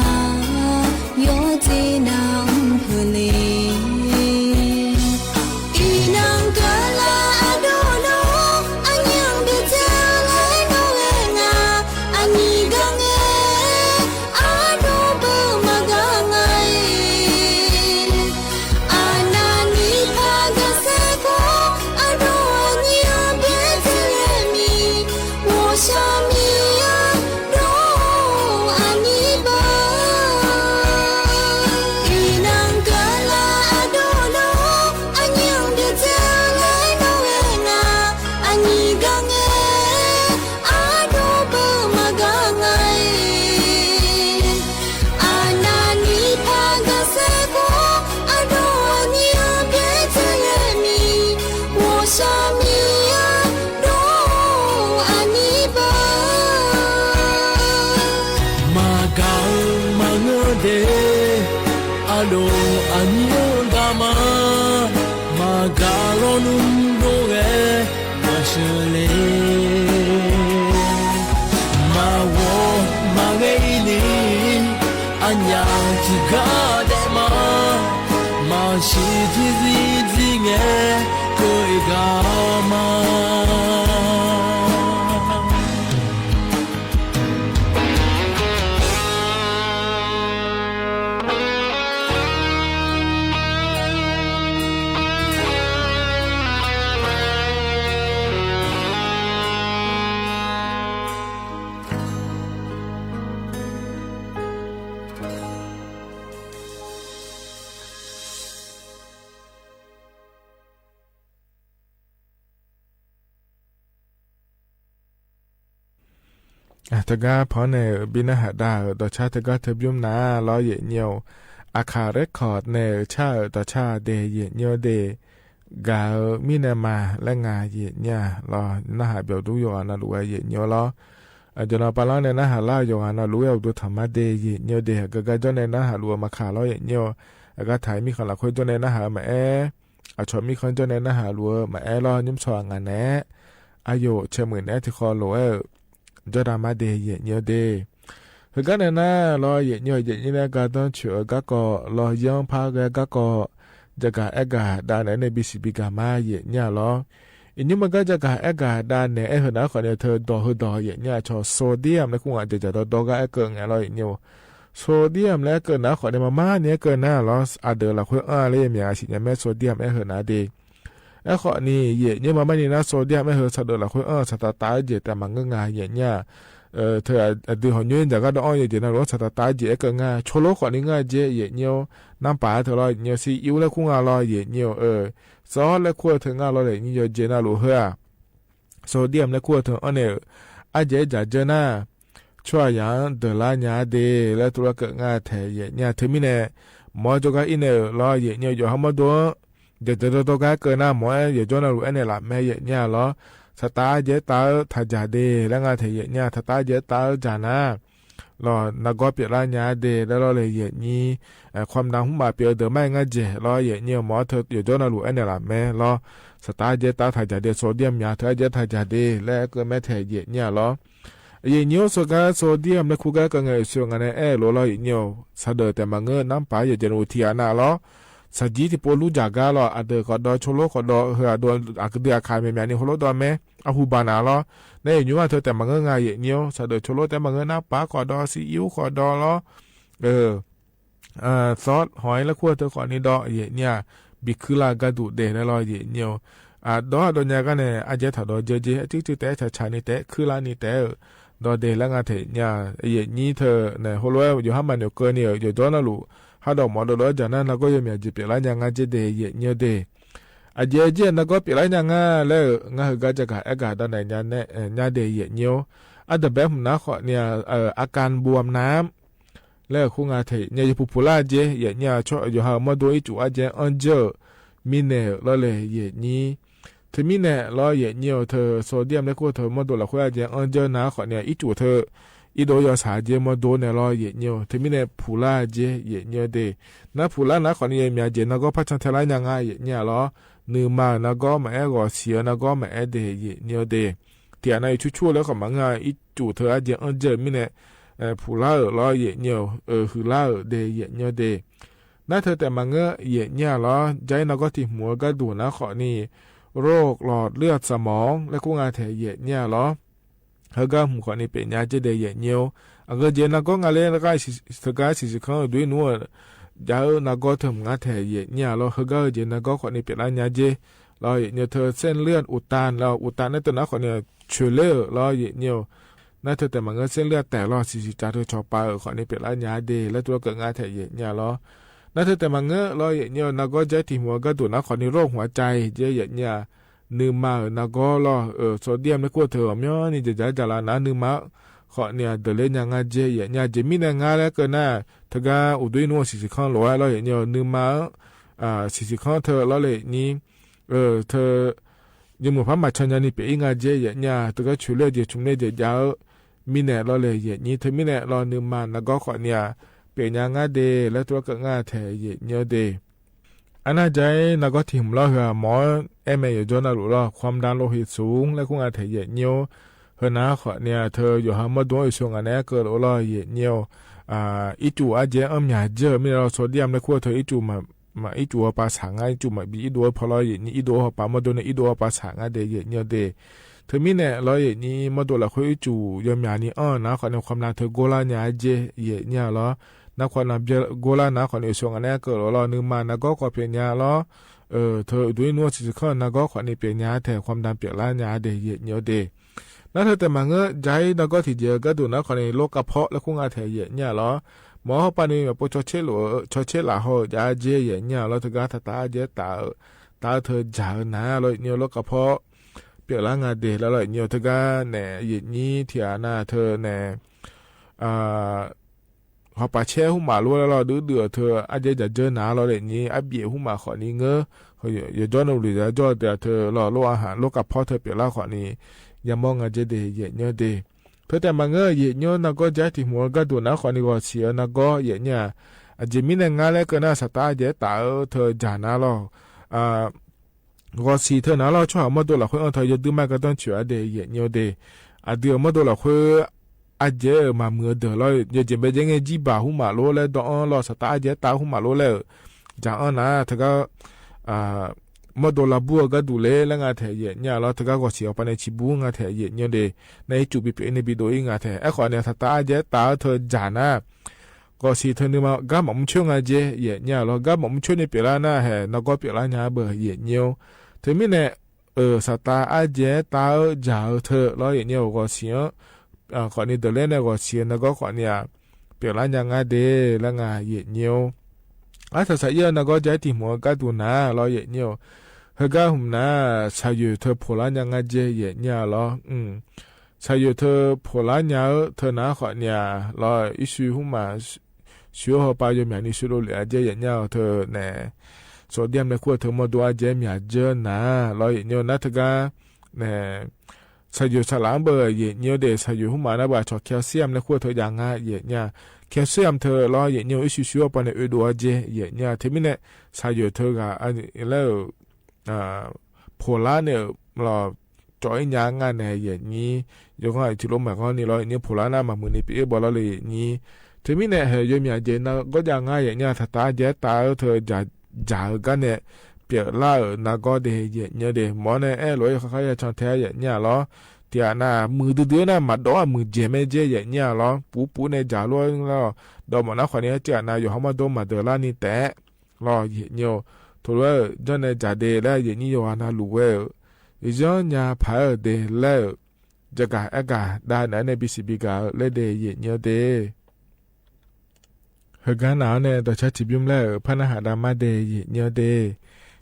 yawdzer nar-anr peuqle. Iqnan keuvlar aqdov dov, aqnyir-anr byaerdzae laer dov-aer nga. Aqnyir gar ngae, aqdov beu maqgaq nga-iq. Aqnavni par gaqsaer khawf, aqdov aqnyir-anr byaerdzae laer mi. Ghawqshaq miqya dov-or aqnyir beu. Iqnan keuvlar aqdov dov, aqnyir-anr byaerdzae laer dov-aer nga. Aqnyir gar ngae, aqdov beu maqgaq nga-iq. Aqnavni par gaqsaer khawf, aqdov aqnyir-anr byaerdzae laer mi. Ghawqshaq miqya dov-or aqnyir beu. Maqgaq-eu maqngeur de, aqdov aqnyir-anr gaq ma. Maqgaq lawnmr dov-aer maqsheuq le. Maqghawq maqghae-ir ni, aqnyaf tiqgar daef ma. Maqsiq tiqzir zir ngae, keuv-eu gaq ma. Teugar panq nae-euq bi narhaq dav-euq dawqcar teugar teubymr nar lawr yaeqnyir-or, Aqkaq Record nae-euq car-euq dawqcar de yaeqnyir-or de, gaq-eu mirnae ma laer nga yaeqnyir-a lawr, narhaq byawq dur yawqghaq navluf-aer yaeqnyir-or lawr. Aqjeq nan pavlanr nae narhaq lar-eu yawqghaq navluf-aer uqduq tanqma de yaeqnyir-or de, aqgeu gar jawr nae narhaq luf-eu maqkaq lawr yaeqnyir-or, aqgaf taq-iq mirkhanq lafkhoer jawr nae narhaq-eu maqaer, aqcawq mirkhanq jawr nae narhaq luf-eu maqaer lawr, nymr tsawrhaq ngaq naeq-aer, aqyawf caemuiq naeq-aer tiqkhawv lof-aer-euq jawrda mar de yaeqnyir-or de. Heugar nae nar lawr yaeqnyir-or, yaeqnyir nae gardanr coeq-eu garkawv lawr, yanr par ghae garkawv, jagaq aer gaq dav naeq-aer nae bisiq bigaq ma yaeqnyir-a lawr. Iqnymr maqgar jagaq aer gaq dav naeq-aer heu naq-aer khawfni teu dawq heudawq yaeqnyir-a cawq sodiam laer kur ngaq jaqjaq dawrdawr gar aerkeuv ngae lawr yaeqnyir-or. Sodiam laer aerkeuv naq-aer khawfni maqmar ni aerkeuv nar lawr, aqdeuq lafkhoer anr-a laer yamyaq-a siqnya mae sodiam aer heu naq de. Aerkhawfni yaeqnyir maqmar ni nar sodiam aer heu saqdeuq lafkhoer anr-eu saqtaf taf-eu jeq taef maqngeur nga yaeqnyir-a. Teu aqdui hawq nymr-ir dzaq gar dawv-anr yawjeq navluf-anr saqtaf taf-eu jeq aerkeuv nga, cawq lof khawfni ngeur-a jae yaeqnyir-or, nanrpaq-aer teu lawr yaeqnyir-or, sir ir-ur laer kur nga lawr yaeqnyir-or, sawr laer kur-eu teu nga lawr yaeqnyir yawjeq navluf heu-aq sodiam laer kur-eu teu anr nae-euq, ardzaeq-aer dzaq dzeur nar, tsawrhaqzaq-anr deuqlar nya-a de laer tuvlar keuv nga taeq yaeqnyir-a. Teumirnae mawr-aer jawrgar ir nae-euq lawr yaeqnyir-or, yawqha mawrdo-anr jaqjaq dawrdawr gar aerkeuv nar mawr-aer yawqjawr navluf aernaeq laf mae yaeqnyir-a lawr. Saqtaf ardzaeq-aer taf-eu taqdzaq de laer nga taeq yaeqnyir-a. Taqtaf ardzaeq-aer taf-eu dzaq nar lawq, nargawr pyeuflar nya-a de laer lawr le yaeqnyir. Khawmqnan hmr maf pyeuf-eu deuq mar-aer ngar dzaeq lawr yaeqnyir-or, mawr-aer teu yawqjawr navluf aernaeq laf mae lawr. Saqtaf ardzaeq-aer taf taqdzaq de, sodiam nya teu ardzaeq-aer taqdzaq de laer aerkeuv mae taeq yaeqnyir-a lawr. Yaeqnyir-or, sawrgar sodiam laer kur gar aerkeuv ngae, oeqsoeq ngaq nae aer-euq lof lawr yaeqnyir-or, saqdeuq taef maqngeur, nanrpaq-aer yawqjeq navluf tiqghaq nav lawr. Saqjir tiqpov lur dzaq gar lawr, aqdeuq khawf dawv, cawq lof khawf dawv, heu aqdui aqkaq myaqmyaq ni heulof dawv mae, arhu baq naq lawr. Nae yaeqnymr-aq teu taef maqngeur nga yaeqnyir-or, saqdeuq cawq lof taef maqngeur, nanrpaq khawf dawv, sir ir-ur khawf dawv lawr. Sawr hawq-ir laer kur-eu teu khawfni dawv yaeqnyir-a. Bi kuirlar-eu gharduq daef laer lawr yaeqnyir-or. Aqdawr aqdawv nya gar nae ardzaeq-aer taqdawv dzeur jer, arcuir cuir taef-aer caqcaq ni taef-aer kuirlar ni taef-aer-euq dawv de laer nga taeq yaeqnyir-a. Yaeqnyir teu nae heulof-aer yawqha maqnoeq keuvni-euq yawqjawr navluf hardawq mawf dovdov-aer dzaq nar nargawr yawmyaq jeq pyeuflar nya ngar jer de yaeqnyir-or de. Aqjeq-aer jir-aer nargawr pyeuflar nya nga laer-euq ngar heugar jagaq aergaq dav naeq nya de yaeqnyir-or. Ardanqbae hmq nar khawfni-a, arkanbuam nar laer-euq khoerngae taeq yaeqnyir, yapuq puqlar-eu jeq yaeqnyir-aq, tsawrhaq yawqha-euq mawrdo ircuf arjaev-anr jeur-euq mirnae-euq lawrle yaeqnyir. Teumirnae lawr yaeqnyir-eu teu sodium laer kur-eu teu mawrdo lafkhoer arjaev-anr jeur nar khawfni-aq, ircuf teu irdov yawshaq jeq mawrdo nae lawr yaeqnyir-eu. Teumirnae puqlar-eu jeq yaeqnyir-eu de. Nar puqlar nar khawfni yawmyaq jeq nargawr par can tae lar nya nga yaeqnyir-a lawr. Nuima-euq nargawr maqaer, ghawqsiq-eu nargawr maqaer de yaeqnyir-eu de. Tiqghaq nav yawcur cur-eu laer khawf maqngeur-a, ircuf teu arjaev-anr jeur-euq mirnae puqlar-euq lawr yaeqnyir-eu, huiqlar-euq de yaeqnyir-eu de. Nar teu taef maqngeur yaeqnyir-a lawr, jaqir nargawr tiq hmq-eu gharduq nar khawfni, โรคหลอดเลือดสมอง laer kur nga taeq yaeqnyir-a lawr. Heugar hmq khawfni pyeufnya jer de yaeqnyir-or. Aqgeu jeq nargawr nga ler, teugar siqsiq kanr uqduq ir nmr-eu jav-eu nargawr teu hmq ngar taeq yaeqnyir-a lawr. Heugar-eu jeq nargawr khawfni pyeuflar nya jer lawr yaeqnyir-eu. Teu เส้นเลือดอุดตัน lawr, อุดตัน nar teu nar khawfni coeqler-euq lawr yaeqnyir-eu. Nar teu taef maqngeur เส้นเลือดแตก lawr, siqsiq cav teu cawqpav-euq khawfni pyeuflar nya de laer tov lawr keuv nga taeq yaeqnyir-a lawr. Nar teu taef maqngeur lawr yaeqnyir-eu, nargawr jaqir tiq hmq-eu gharduq nar khawfni โรคหัวใจ jer yaeqnyir-a. Nuima-euq nargawr lawr-euq sodium laer kur-eu teu ghawqmyanrni jaqjaq jaqlaf nar nuima-anr khawfni-aq deuqler nya nga jer yaeqnyir-a. Jeq mirnae ngar laer keuv nar, teugar uqduq ir nmr-eu siqsiq kanr lof-aer lawr yaeqnyir-eu, nuima-anr siqsiq kanr teu lawrle nyir, teu yawmuiq par maqcan nyani pyeuf ir nga jer yaeqnyir-a. Teugar coeqler-eu jeq cmq ler jeq jav-eu mirnae lawrle yaeqnyir. Teumirnae lawr nuima nargawr khawfni-aq pyeufnya ngar de laer tov lawr keuv nga taeq yaeqnyir-eu de. Arnar jaqir nargawr tiq hmq lawr heu-aq, mawq-anr aer mae yawqjawr navluf lawr, ความดันโลหิตสูง laer kur nga taeq yaeqnyir-or. Heunar khawfni-aq, teu yawqha mawrdo-anr oeqsheu ngaq nae aer keuv lof-eu lawr yaeqnyir-or. Ircuf arjaev-anr myaq jeur-euq mirnae lawr, sodium laer kur-eu teu ircuf maq, ircuf hawpav shaq ngar, ircuf maqbi irdov-eu paw lawr yaeqnyir, irdov-eu hawpav mawrdo nae irdov-eu hawpav shaq ngar de yaeqnyir-eu de. Teumirnae lawr yaeqnyir mawrdo lafkhoer ircuf yawmyaq ni anr-eu nar khawfni ความดัน teu gorlar nya-a jer yaeqnyir-a lawr. Nar khawf nav bya gorlar nar khawfni oeqsheu ngaq nae aer keuv lof-eu lawr, nuima nargawr khawf pyeufnya lawr. Teu uqduq ir nmr-eu siqsiq kanr-eu nargawr khawfni pyeufnya taeq ความดัน pyeuflar nya de yaeqnyir-eu de. Nar teu taef maqngeur jaqir nargawr tiqjeq-eu gharduq nar khawfni โรคกระเพาะ laer kur nga taeq yaeqnyir-a lawr. Mawq-awr hawpav ni maqpov cawtser laf-eu, cawtser laf haw-eu jav-a jer yaeqnyir-a lawr. Teugar taqtaq arjaev taf-eu, taf-eu teu jaq-eu nar lawr yaeqnyir-eu, โรคกระเพาะ pyeuflar nga de laer lawr yaeqnyir-eu. Teugar nae yaeqnyir tiqghaq nav teu nae hawpav caer hmq maf lor laer lawr, duidui-euq teu arjaev jaqjeur nar lawr yaeqnyir, arbyaef hmq maf khawfni ngeur, yawqjawr navluf zaq jawr-eu deuq-aq teu lawr, โรคอาหาร โรคกระเพาะ teu pyeuflar khawfni yamawr nga jer de yaeqnyir-eu de. Teu taef maqngeur yaeqnyir-or, nargawr jaqir tiq hmq-eu gharduq nar khawfni ghawqsiq-eu nargawr yaeqnyir-a. Aqjeq mirnae ngar laer keuv nar, saqtaf arjaev taf-eu teu jaq nar lawr. Ghawqsiq teu nar lawr, tsawrhaq mawrdo lafkhoer anr teu yawdui mar gardanr coeq-a de yaeqnyir-eu de. Aqdui-euq mawrdo lafkhoer arjaev-euq maqmuiq-eu deuq lawr, yawjeq baejae ngae jirbaq hmq maf lor laer dawv-anr lawr, saqtaf arjaev taf-eu hmq maf lor laer-euq jaq-anr nar teugar mawrdo lavbur-eu gharduq ler laer nga taeq yaeqnyir-a lawr. Teugar ghawqsiq hawpav nae ciqbur nga taeq yaeqnyir-eu de. Nar ircuf bipyeuf-ir nae bidov-ir nga taeq. Aerkhawf nae saqtaf arjaev taf-eu teu jaq nar, ghawqsiq teu nuima gar maqmr coer nga jer yaeqnyir-a lawr. Gar maqmr coer ni pyeuflar nar haeq nargawr pyeuflar nya-a beu yaeqnyir-or. Teumirnae-euq saqtaf arjaev taf-eu jaq-eu teu lawr yaeqnyir-euq, ghawqsiq-anr khawfni deuqler nae ghawqsiq-eu nargawr khawfni-aq pyeuflar nya ngar de laer nga yaeqnyir-or. Arsaq saq-ir-eu nargawr jaqir tiq hmq-eu gharduq nar lawr yaeqnyir-or. Heugar hmq nar, shaqyoeq teu poqlar nya ngar jer yaeqnyir-a lawr. Shaqyoeq teu poqlar nya-eu teu nar khawfni-aq lawr, irshuir hmq maf, shuir-eu hawpav yawmyaq ni shuir dovlef-a jer yaeqnyir-a teu nae, sodium nae kur-eu teu mawrdo arjaev myaq jeur nar lawr yaeqnyir-or. Nar teugar nae shaqyoeq saqlaq-anr beu yaeqnyir-eu de. Shaqyoeq hmq maf nar beu aqcawq calcium nae kur-eu teu jav ngar yaeqnyir-a. Calcium teu lawr yaeqnyir-or, irshuir shuir-eu hawpav nae oedov-a jer yaeqnyir-a. Teumirnae shaqyoeq teu ghaq laer-euq poqlar nae-euq lawr cawv-ir nya ngar nae yaeqnyir, yawghanr-aq tiqlof maqghanr ni lawr yaeqnyir, poqlar nar maqmuiq ni pyeuf-ir baw lawr le yaeqnyir. Teumirnae haeq yawmyaq jeq nargawr jav ngar yaeqnyir-a, saqtaf arjaev taf-eu teu jaq-eu gar nae pyeuflar-euq nargawr de yaeqnyir-eu de. Mawr-awr nae aer-eu lof-aer yawkhav khar ya can tae-a yaeqnyir-a lawr. Tiqghaq nav muiqdui dui-aer nar maqdawv-ar muiqdzaeq mae jer yaeqnyir-a lawr. Puf puf nae jaq lof-aer lar-awq. Dawqmawf nar khawfni-aq tiqghaq nav yawqha mawrdo maqdeuq larni taef-aer lawr yaeqnyir-or. Teulof-aer-euq janr nae jaq de laer yaeqnyir yawqghaq navluf ghae-euq, zanr nya paq-aer-euq de laer-euq jagaq aergaq dav naeq-aer nae bisiq bigaq-eu laer de yaeqnyir-eu de. Heugar naq-awr nae dawqcar tiqbymr laer-euq par narhaq dav mar de yaeqnyir-eu de.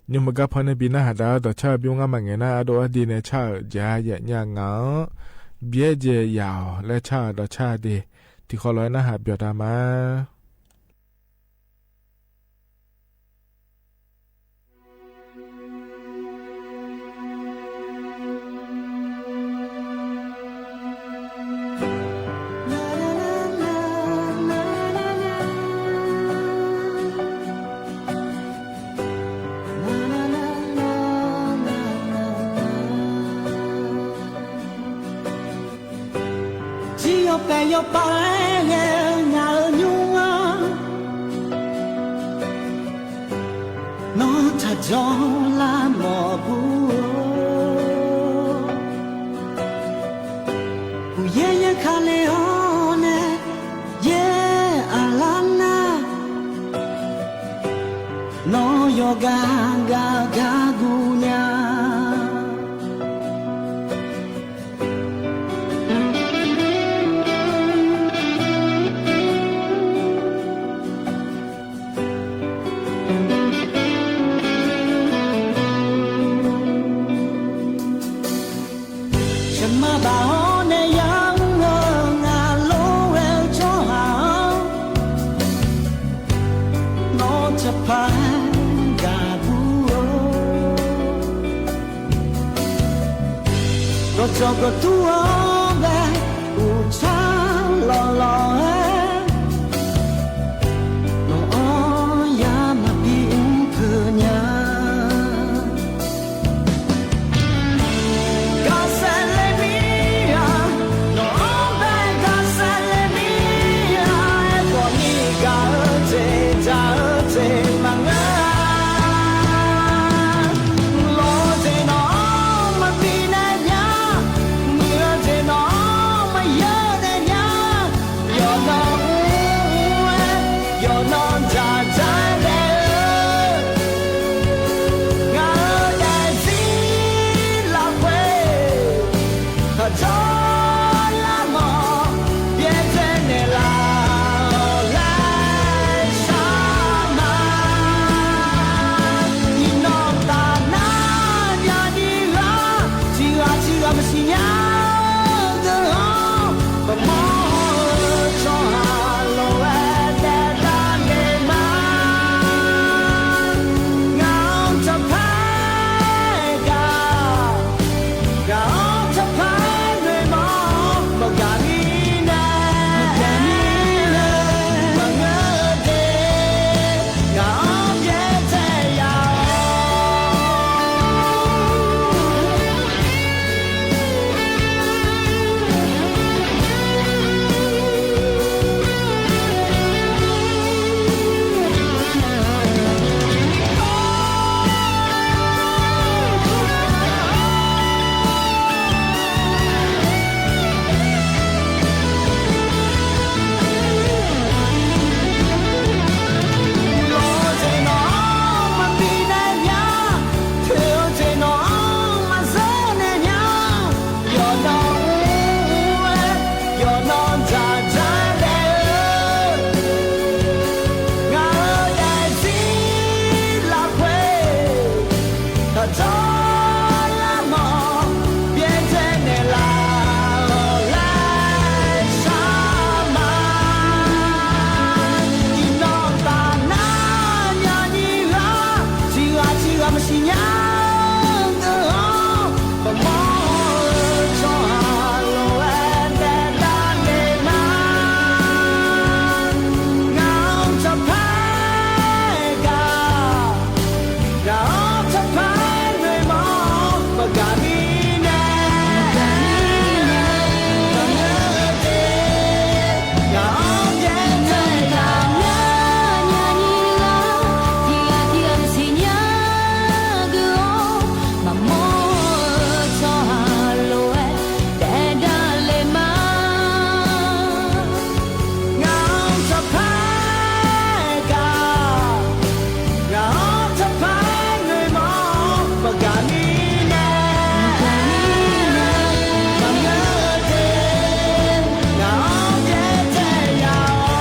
Nymr heugar paw nae bi narhaq dav-eu dawqcar-eu bymr ngar maqngaeq nar, ardov ardi nae car-euq jeq-a yaeqnyir-a ngaq-anr byaerdzae yaq-awq laer car-euq dawqcar de. Tiqkhawv lof-aer narhaq byawq dav mar. Yawpav-aer ghae-eu ngaq-euq nymr-anr, nawr taqjawr lar mawf bur-or. Uqyaer yaer ka le-awr nae, yaer aqlar nar, nawr yawqgar gar gar guv nya. Shaqma baq-awr nae yamr-eu ngaq lof-aer-eu tsawrhaq-anr, nawr taqpar gaq bur-or. Dawqdzawq gawqdur-anr bae uqtsar lawqlawq-aer, nawq-anr yamaqbi mr keuv nya. Gaqsaef le mir-aq, nawq-anr bae gaqsaef le mir-aq, aerkhawf ni gaq-eu jeq dzaq-eu jeq maqngeur-a. Lof-eu jeq nawq-anr maqbi nae nya, muiq-eu jeq nawq-anr maqya nae nya. Yawqnan mr-aer, yawqnan dzaqdzaq-aer daef-eu, ngaq-euq daefzir lafkhoer, taqjawr lar mawf byaerdzae naeqlaf-awq laer shar ma. Iqnan taf nar nya ni ghaq, tiqghaq tiqghaq maqsiq nya-eu deuq-anr, maqmawr-eu tsawrhaq lof-aer daef daq le ma. Ngaq-anr taqpar gaq, ngaq-anr taqpar noeqmawr-awr maqgaq mirnae, maqgaq mirnae, maqngeur-eu de, ngaq-anr byaerdzae ya-awr. Lof-eu jeq nawq-anr maqbi nae nya, toeq-eu jeq nawq-anr maqzeur nae nya. Yawqnan mr-aer, yawqnan dzaqdzaq-aer daef-eu, ngaq-euq daefzir lafkhoer, taqdzawr lar mawf byaerdzae naeqlaf-awq laer shar ma. Iqnan taf nar nya ni ghaq, tiqghaq tiqghaq maqsiq nya-eu deuq-anr, maqmawr-eu tsawrhaq lof-aer daef daq le ma. Ngaq-anr taqpar gaq, ngaq-anr taqpar noeqmawr-awr maqgaq mirnae, maqngeur-eu de, ngaq-anr byaerdzae ya-awr. Tiqghaq tiqghaq maqsiq nya-eu deuq-anr, maqmawr-eu tsawrhaq lof-aer daef daq le ma. Ngaq-anr taqpar gaq, ngaq-anr taqpar noeqmawr-awr maqgaq mirnae, maqngeur-eu de, ngaq-anr byaerdzae ya-awr.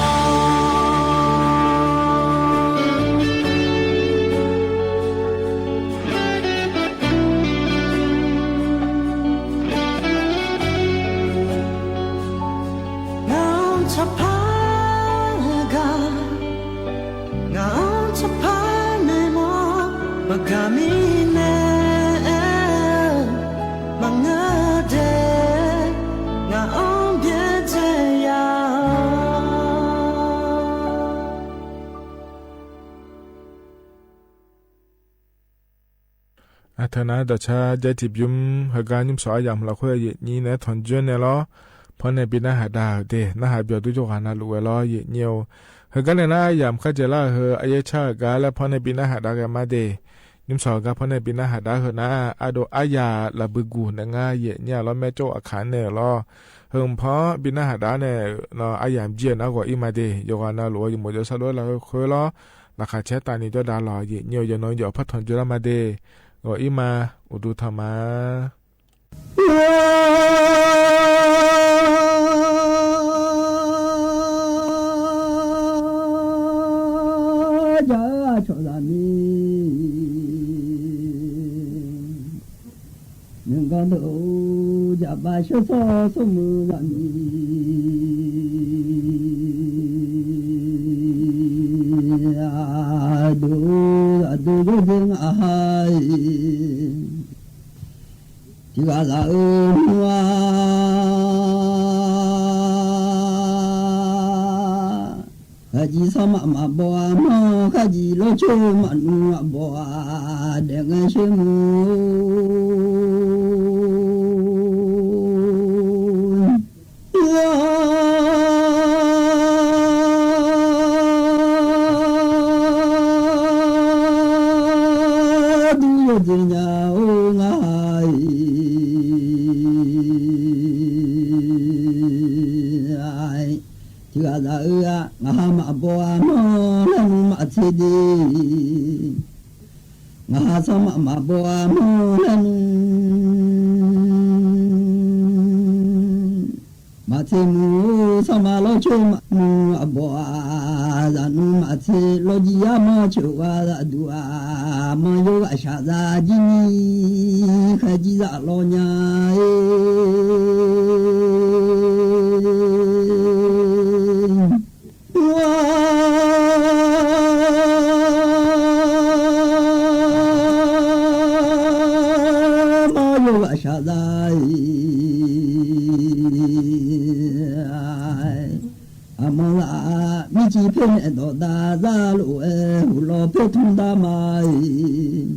Ngaq-anr taqpar gaq, ngaq-anr taqpar noeqmawr-awr maqgaq mirnae, maqngeur de, ngaq-anr byaerdzae ya-awr. Aqteu nar dawqcar jar tiqbymr heugar nymr shawq aryamq lafkhoer aqyuif nyir naeq-aer tanqjoer naeq lawr. panr nae bi narhaq dav-euq de, narhaq byawq dur jawrghaq navluf ghae lawr, yaeqnyir-eu. Heugar nae nar, aryamq kharjaeq lar-euq heu aryaer car-euq gar laer panr nae bi narhaq dav ghae ma de. Nymrshawq gar panr nae bi narhaq dav-eu heu nar, ardov aryaq lafbui guq nae ngar yaeqnyir-a lawr, maercawv aqkaq nae-euq lawr. Heu mqpanr bi narhaq dav nae-euq nawr aryamq jir-eu nar ghawq-ir ma de. Yawqghaq navluf-eu yawqmawq jawrsar lof-aer lafkhoer khoer lawr, laqkhaq caer tavni jawrdav lawq, yaeqnyir-eu yawqnan yawf par tanq jawrlar ma de. Ghawq-ir ma, uqduq tanq ma. Jar-eu aqcawq zaqmiq nymq ganr deuq-or, jaqbav sheursawr smrmuiq zaqmiq aqdui, aqdui yawrdzer ngaq ha-iq, tiqghaq zaq-eu nmr-a. Kharjir sanrmaf maqbaw-a manr, kharjir lawrcoer maqnmr aqbaw-a, daef ngae shermuiq-or. Dur yawdzer nya-or ngar-iq, tiqghaq zaq-eu-a, ngaq ha maqbaw-a manr laer nmr maqtser de. Ngaq ha sanrmaf maqbaw-a manr laer nmr maqtser muiq-or, sanrma lawrcoer maqnmr aqbaw-a, zaqnmr maqtser lawrjir armanr coeq gha zaqduq-aq, manr yawr ghaq shaqzaq jir ni khaerjir zaq lawr nya-e. Manr yawr ghaq shaqzaq-iq, aqmanr zaq mircif paer naeq dawqdaq zar lof-aer, huqlawr paer tmr dar ma-iq.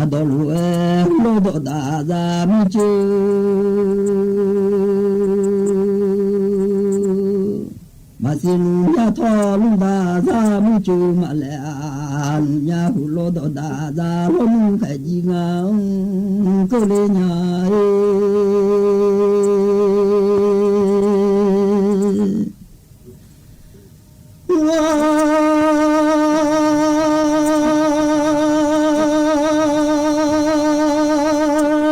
Aqdawq lof-aer hurlawr dawqdaq zar mircif maqsiq lmqmya tawr lmqdaq zar mircif maqlaeq-a, lmqmya huqlawr dawqdaq zar lawrnmr khaeqjir ngar-anr keuvle nya-e.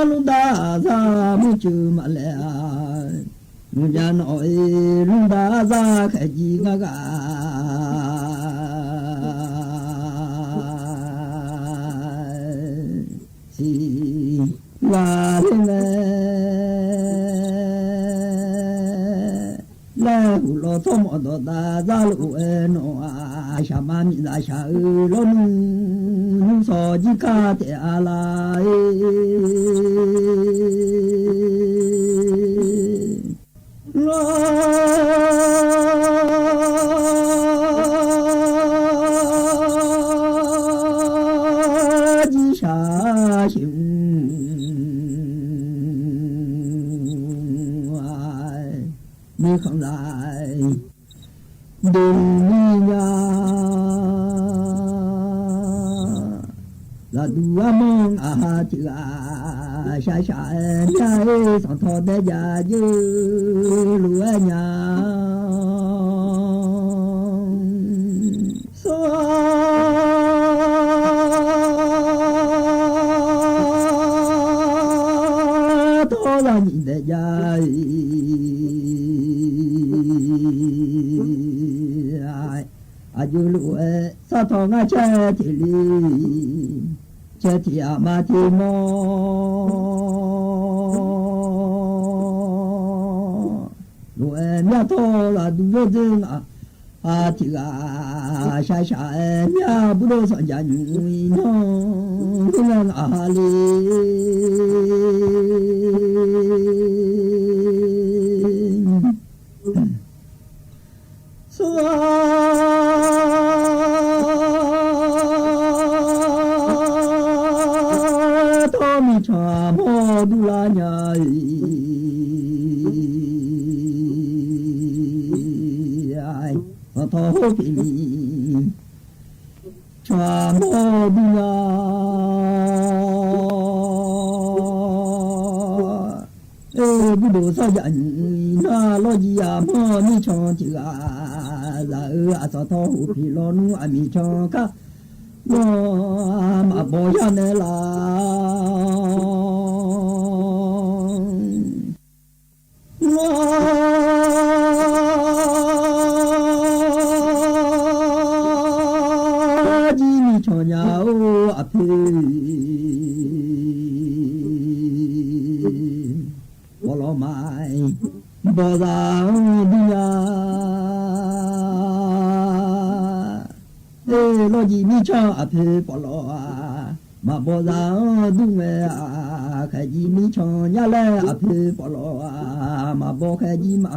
Lmqdaq zar mircif maqlaeq-a, lmqmya nawq-iq lmqdaq zar khaeqjir ngar ghaq siq ghaq ler mae laer, huqlawr tsawrmawf dawqdaq zar lof-aer nawq-aq, shaqma miqzaq shaq-eu lawrnmr nymrshawq jir kar taef-a lar-e. Lawrjir shaq sheuq-a, mirkhanq zaq dmr mir nya. Zaqduq armanr ngaq ha tiq ghaq shaq shaq-aer mya-ir, sanqtawq daer jav jeuq lof-aer nya. Sawr tawr zanyiq daef jav-iq, aqjox lof-aer sartawq ngar caer teq le, caer tiq aqma tiq mawr lof-aer myavtawr lafduq yawrdzer ngaq ha tiq ghaq shaq shaq-aer myavbur dov sanqjaq nymq-iq nanr khoerngae ngaq ha le. Sawr tawr mircan mawr durlar nya-iq, Sanqtawq hawr pyeuf ni, cawq-aq mawr dur nya. Oe, gurdof sarjax nymq-iq nar lawrjiv aqmanr mircan tiq ghaq zaq-eu aqsanqtawq hof pyeuf lawnmr aqmiq can kar nawr maqbaw yar nae laf. Lawrjiv mircan nya-or aqpoeq, pawflawq maqbaw zaq-anr dur nya. Oe, lawrjiv mircan aqpoeq pawflawq-aq, maqbaw zaq-anr dur ngae-aq, khaeqjiv mircan nya laer aqpoeq pawflawq-aq, maqbaw khaeqjiv ma.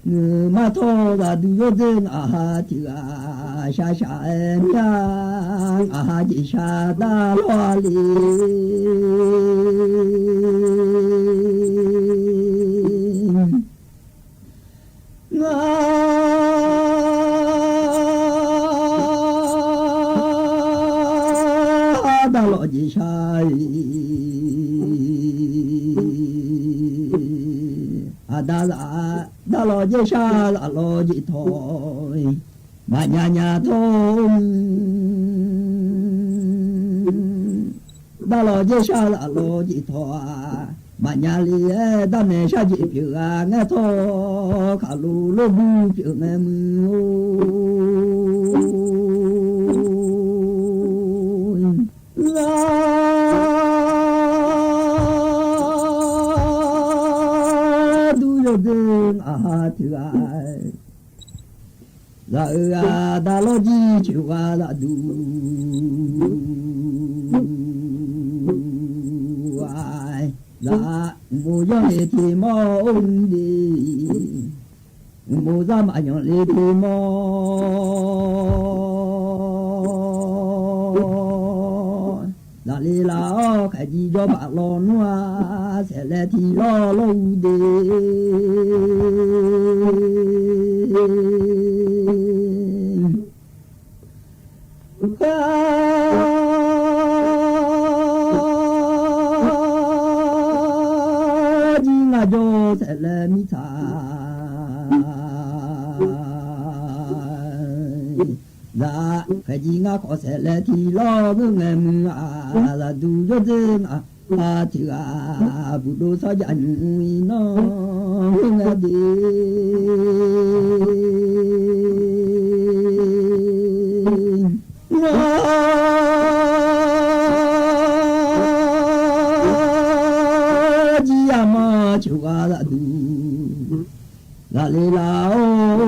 Ngeur mar tawr zaqduq yawr dzeur ngaq ha tiq ghaq shaq shaq-aer mir-a, ngaq ha jeq shaq dar lawr-a le. Ngar dar lawq jeq shaq-iq, aqda zaq dar lawq jeq shaq zaq lawq jeq tawq-iq, maqnya nya tawr-eu, dar lawq jeq shaq zaq lawq jeq tawq-aq, maqnya le-aer darnaeq shar jeq pyeuf ghaq ngaer tawr, khaqlo lor bur pyeuf ngae muiq-or. Zaqdur yawdzer ngaq ha tiq ghaq zaq-eu aqda lawrjir coeq ghaq zaqduq-a, zaq mqmov yanr le tiq mawr-or mr de, mqmov zar maqyanq le tiq mawr, zaqle laf-awr khaeqjiv jawr baf lawnmr-a, saeqlaev tiq lawr lawr-eu de. Kharjir ngar jawr saeqlaev mirtsaq, zaq khaeqjiv ngar khawf saeqlaev tiq lawr ngeur ngae muiq-aq, zaqduq yawdzer ngaq ha tiq ghaq buqdov sarjax nymq-iq nar ngeur ngae de. Ngar jir aqma coeq ghaq zaqduq zaqle laf-awr,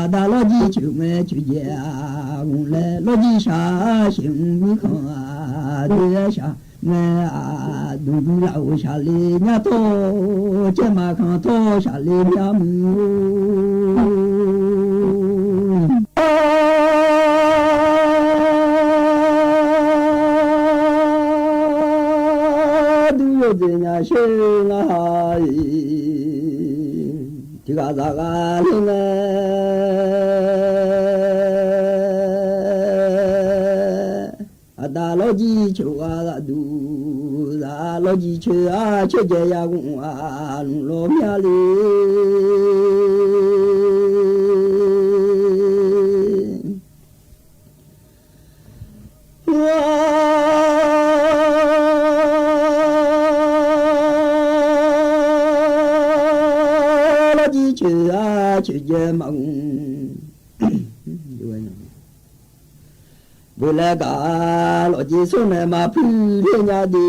aqda lawrjir coeq ngae coeq jaev-aq ghoflaer lawrjir shaq-a sheuq mr mirkhanq-aq doe-aer shaq ngae-aq, dmqdui laf-euq shaqle nyar tawr-or, caer maqkanq tawr shaqle nyar muiq-or. Aqdur yawdzer nya sher ngar ha-iq, tiq ghaq zaq ghaq ler ngae, aqda lawrjir coeq ghaq zaqduq zaq lawrjir coeq-a coeq jaev ya ghoflaf lmq lawr mya le. Lawrjir coeq-a coeq jaev maqghof beuq laer gaq lawqjeq smr nae maqpuir ler nya de.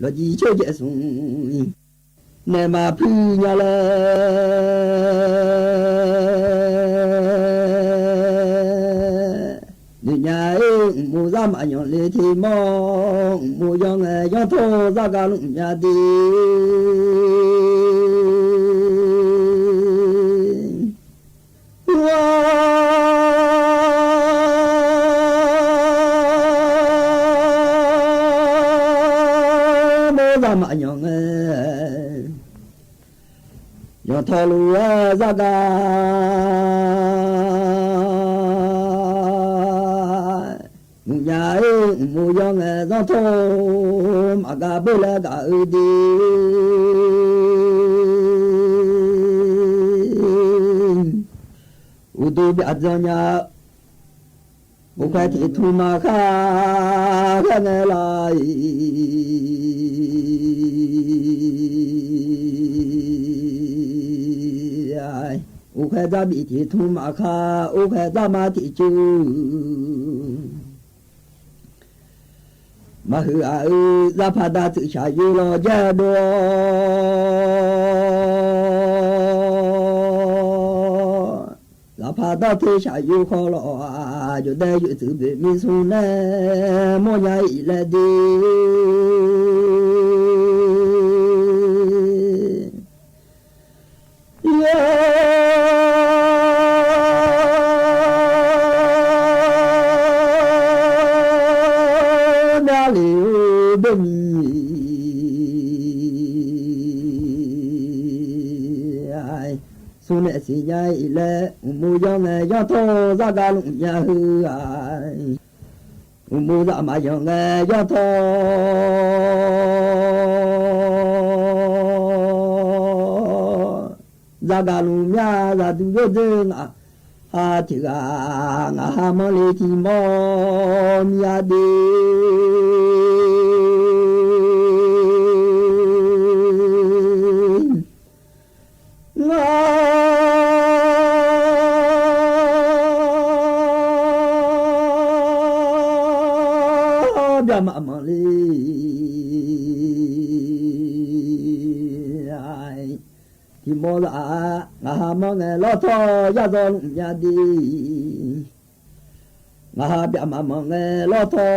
Lawqjeq coeq jaev smr nae maqpuir nya laer noeq nya-ir. Mqmov zar maqyanq le te mawr, mqmov yanr ngae yanr tawr zar gar lmq nya de. Zaqmaf yanq ngae, yanqtawq lof-aer zar gar mqnya-ir, mqmov yawr ngae zanrtawr maqgaq beur laer gaq-eu de. Uqduq byaqdzanq nya-eu, uqkhaeq tiq tmq maqkhar khaer ngae laf-iq, uqkhaeq dzar bif tiq tmq maqkhar, uqkhaeq dzar ma tiq cuv. Maqhuiq aq-eu, zarpaq dav tsuif shaqyoer lawr jaer dov-awr, laqpaq dawr te shaqyoer khawf lawq-aq, jawqdaev yawf tsuif boeq mir smr nae mawrnya-iq laer de. Yawr myavlef-eu boermiq smr nae siqnya-iq laer, uqmov yawr ngae yawr tawr zar gaq lmq nya heu-aq, uqmov zaqmaf yanq ngae yawr tawr zar gaq lmq myav zaqduq yawrdzer ngaq ha tiq ghaq ngaq ha manrle tiqmawr myav de. Ngar byaqmaf manrle tiqmawr zaf-a, ngaq ha manr ngae lawr tawr yar dzaw lmq nya de. Ngaq ha byaqmaf manr ngae lawr tawr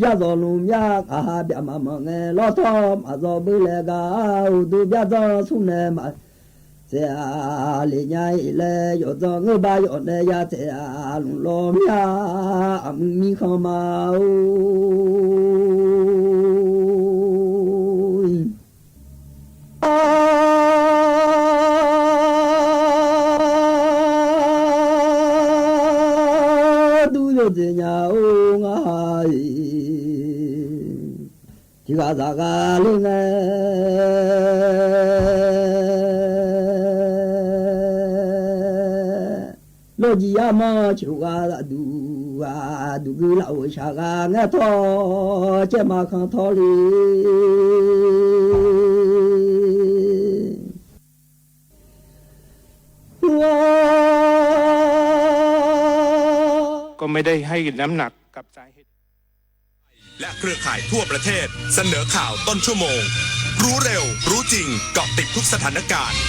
yar dzaw lmq myav, ngaq ha byaqmaf manr ngae lawr tawr maqdzaw beur laer gar, uqduq byaqdzanq smr nae maq tsaev-a le nya-iq laer, yawfdzanq ngeur bar yawf nae ya tsaev-a lmq lawr myav, aqmuiq mirkhanq ma-or. Aqduq yawdzaeq nya-or ngar ha-iq, tiq ghaq zaq ghaq ler ngae, lawrjir armanr coeq ghaq zaqduq-aq, duqgui laf-euq shaq ghaq ngaer tawr caev ma khanq tawr le. ก็ไม่ได้ให้น้ำหนักกับสาเหตุ และเครือข่ายทั่วประเทศ เสนอข่าวต้นชั่วโมง รู้เร็ว รู้จริง เกาะติดทุกสถานการณ์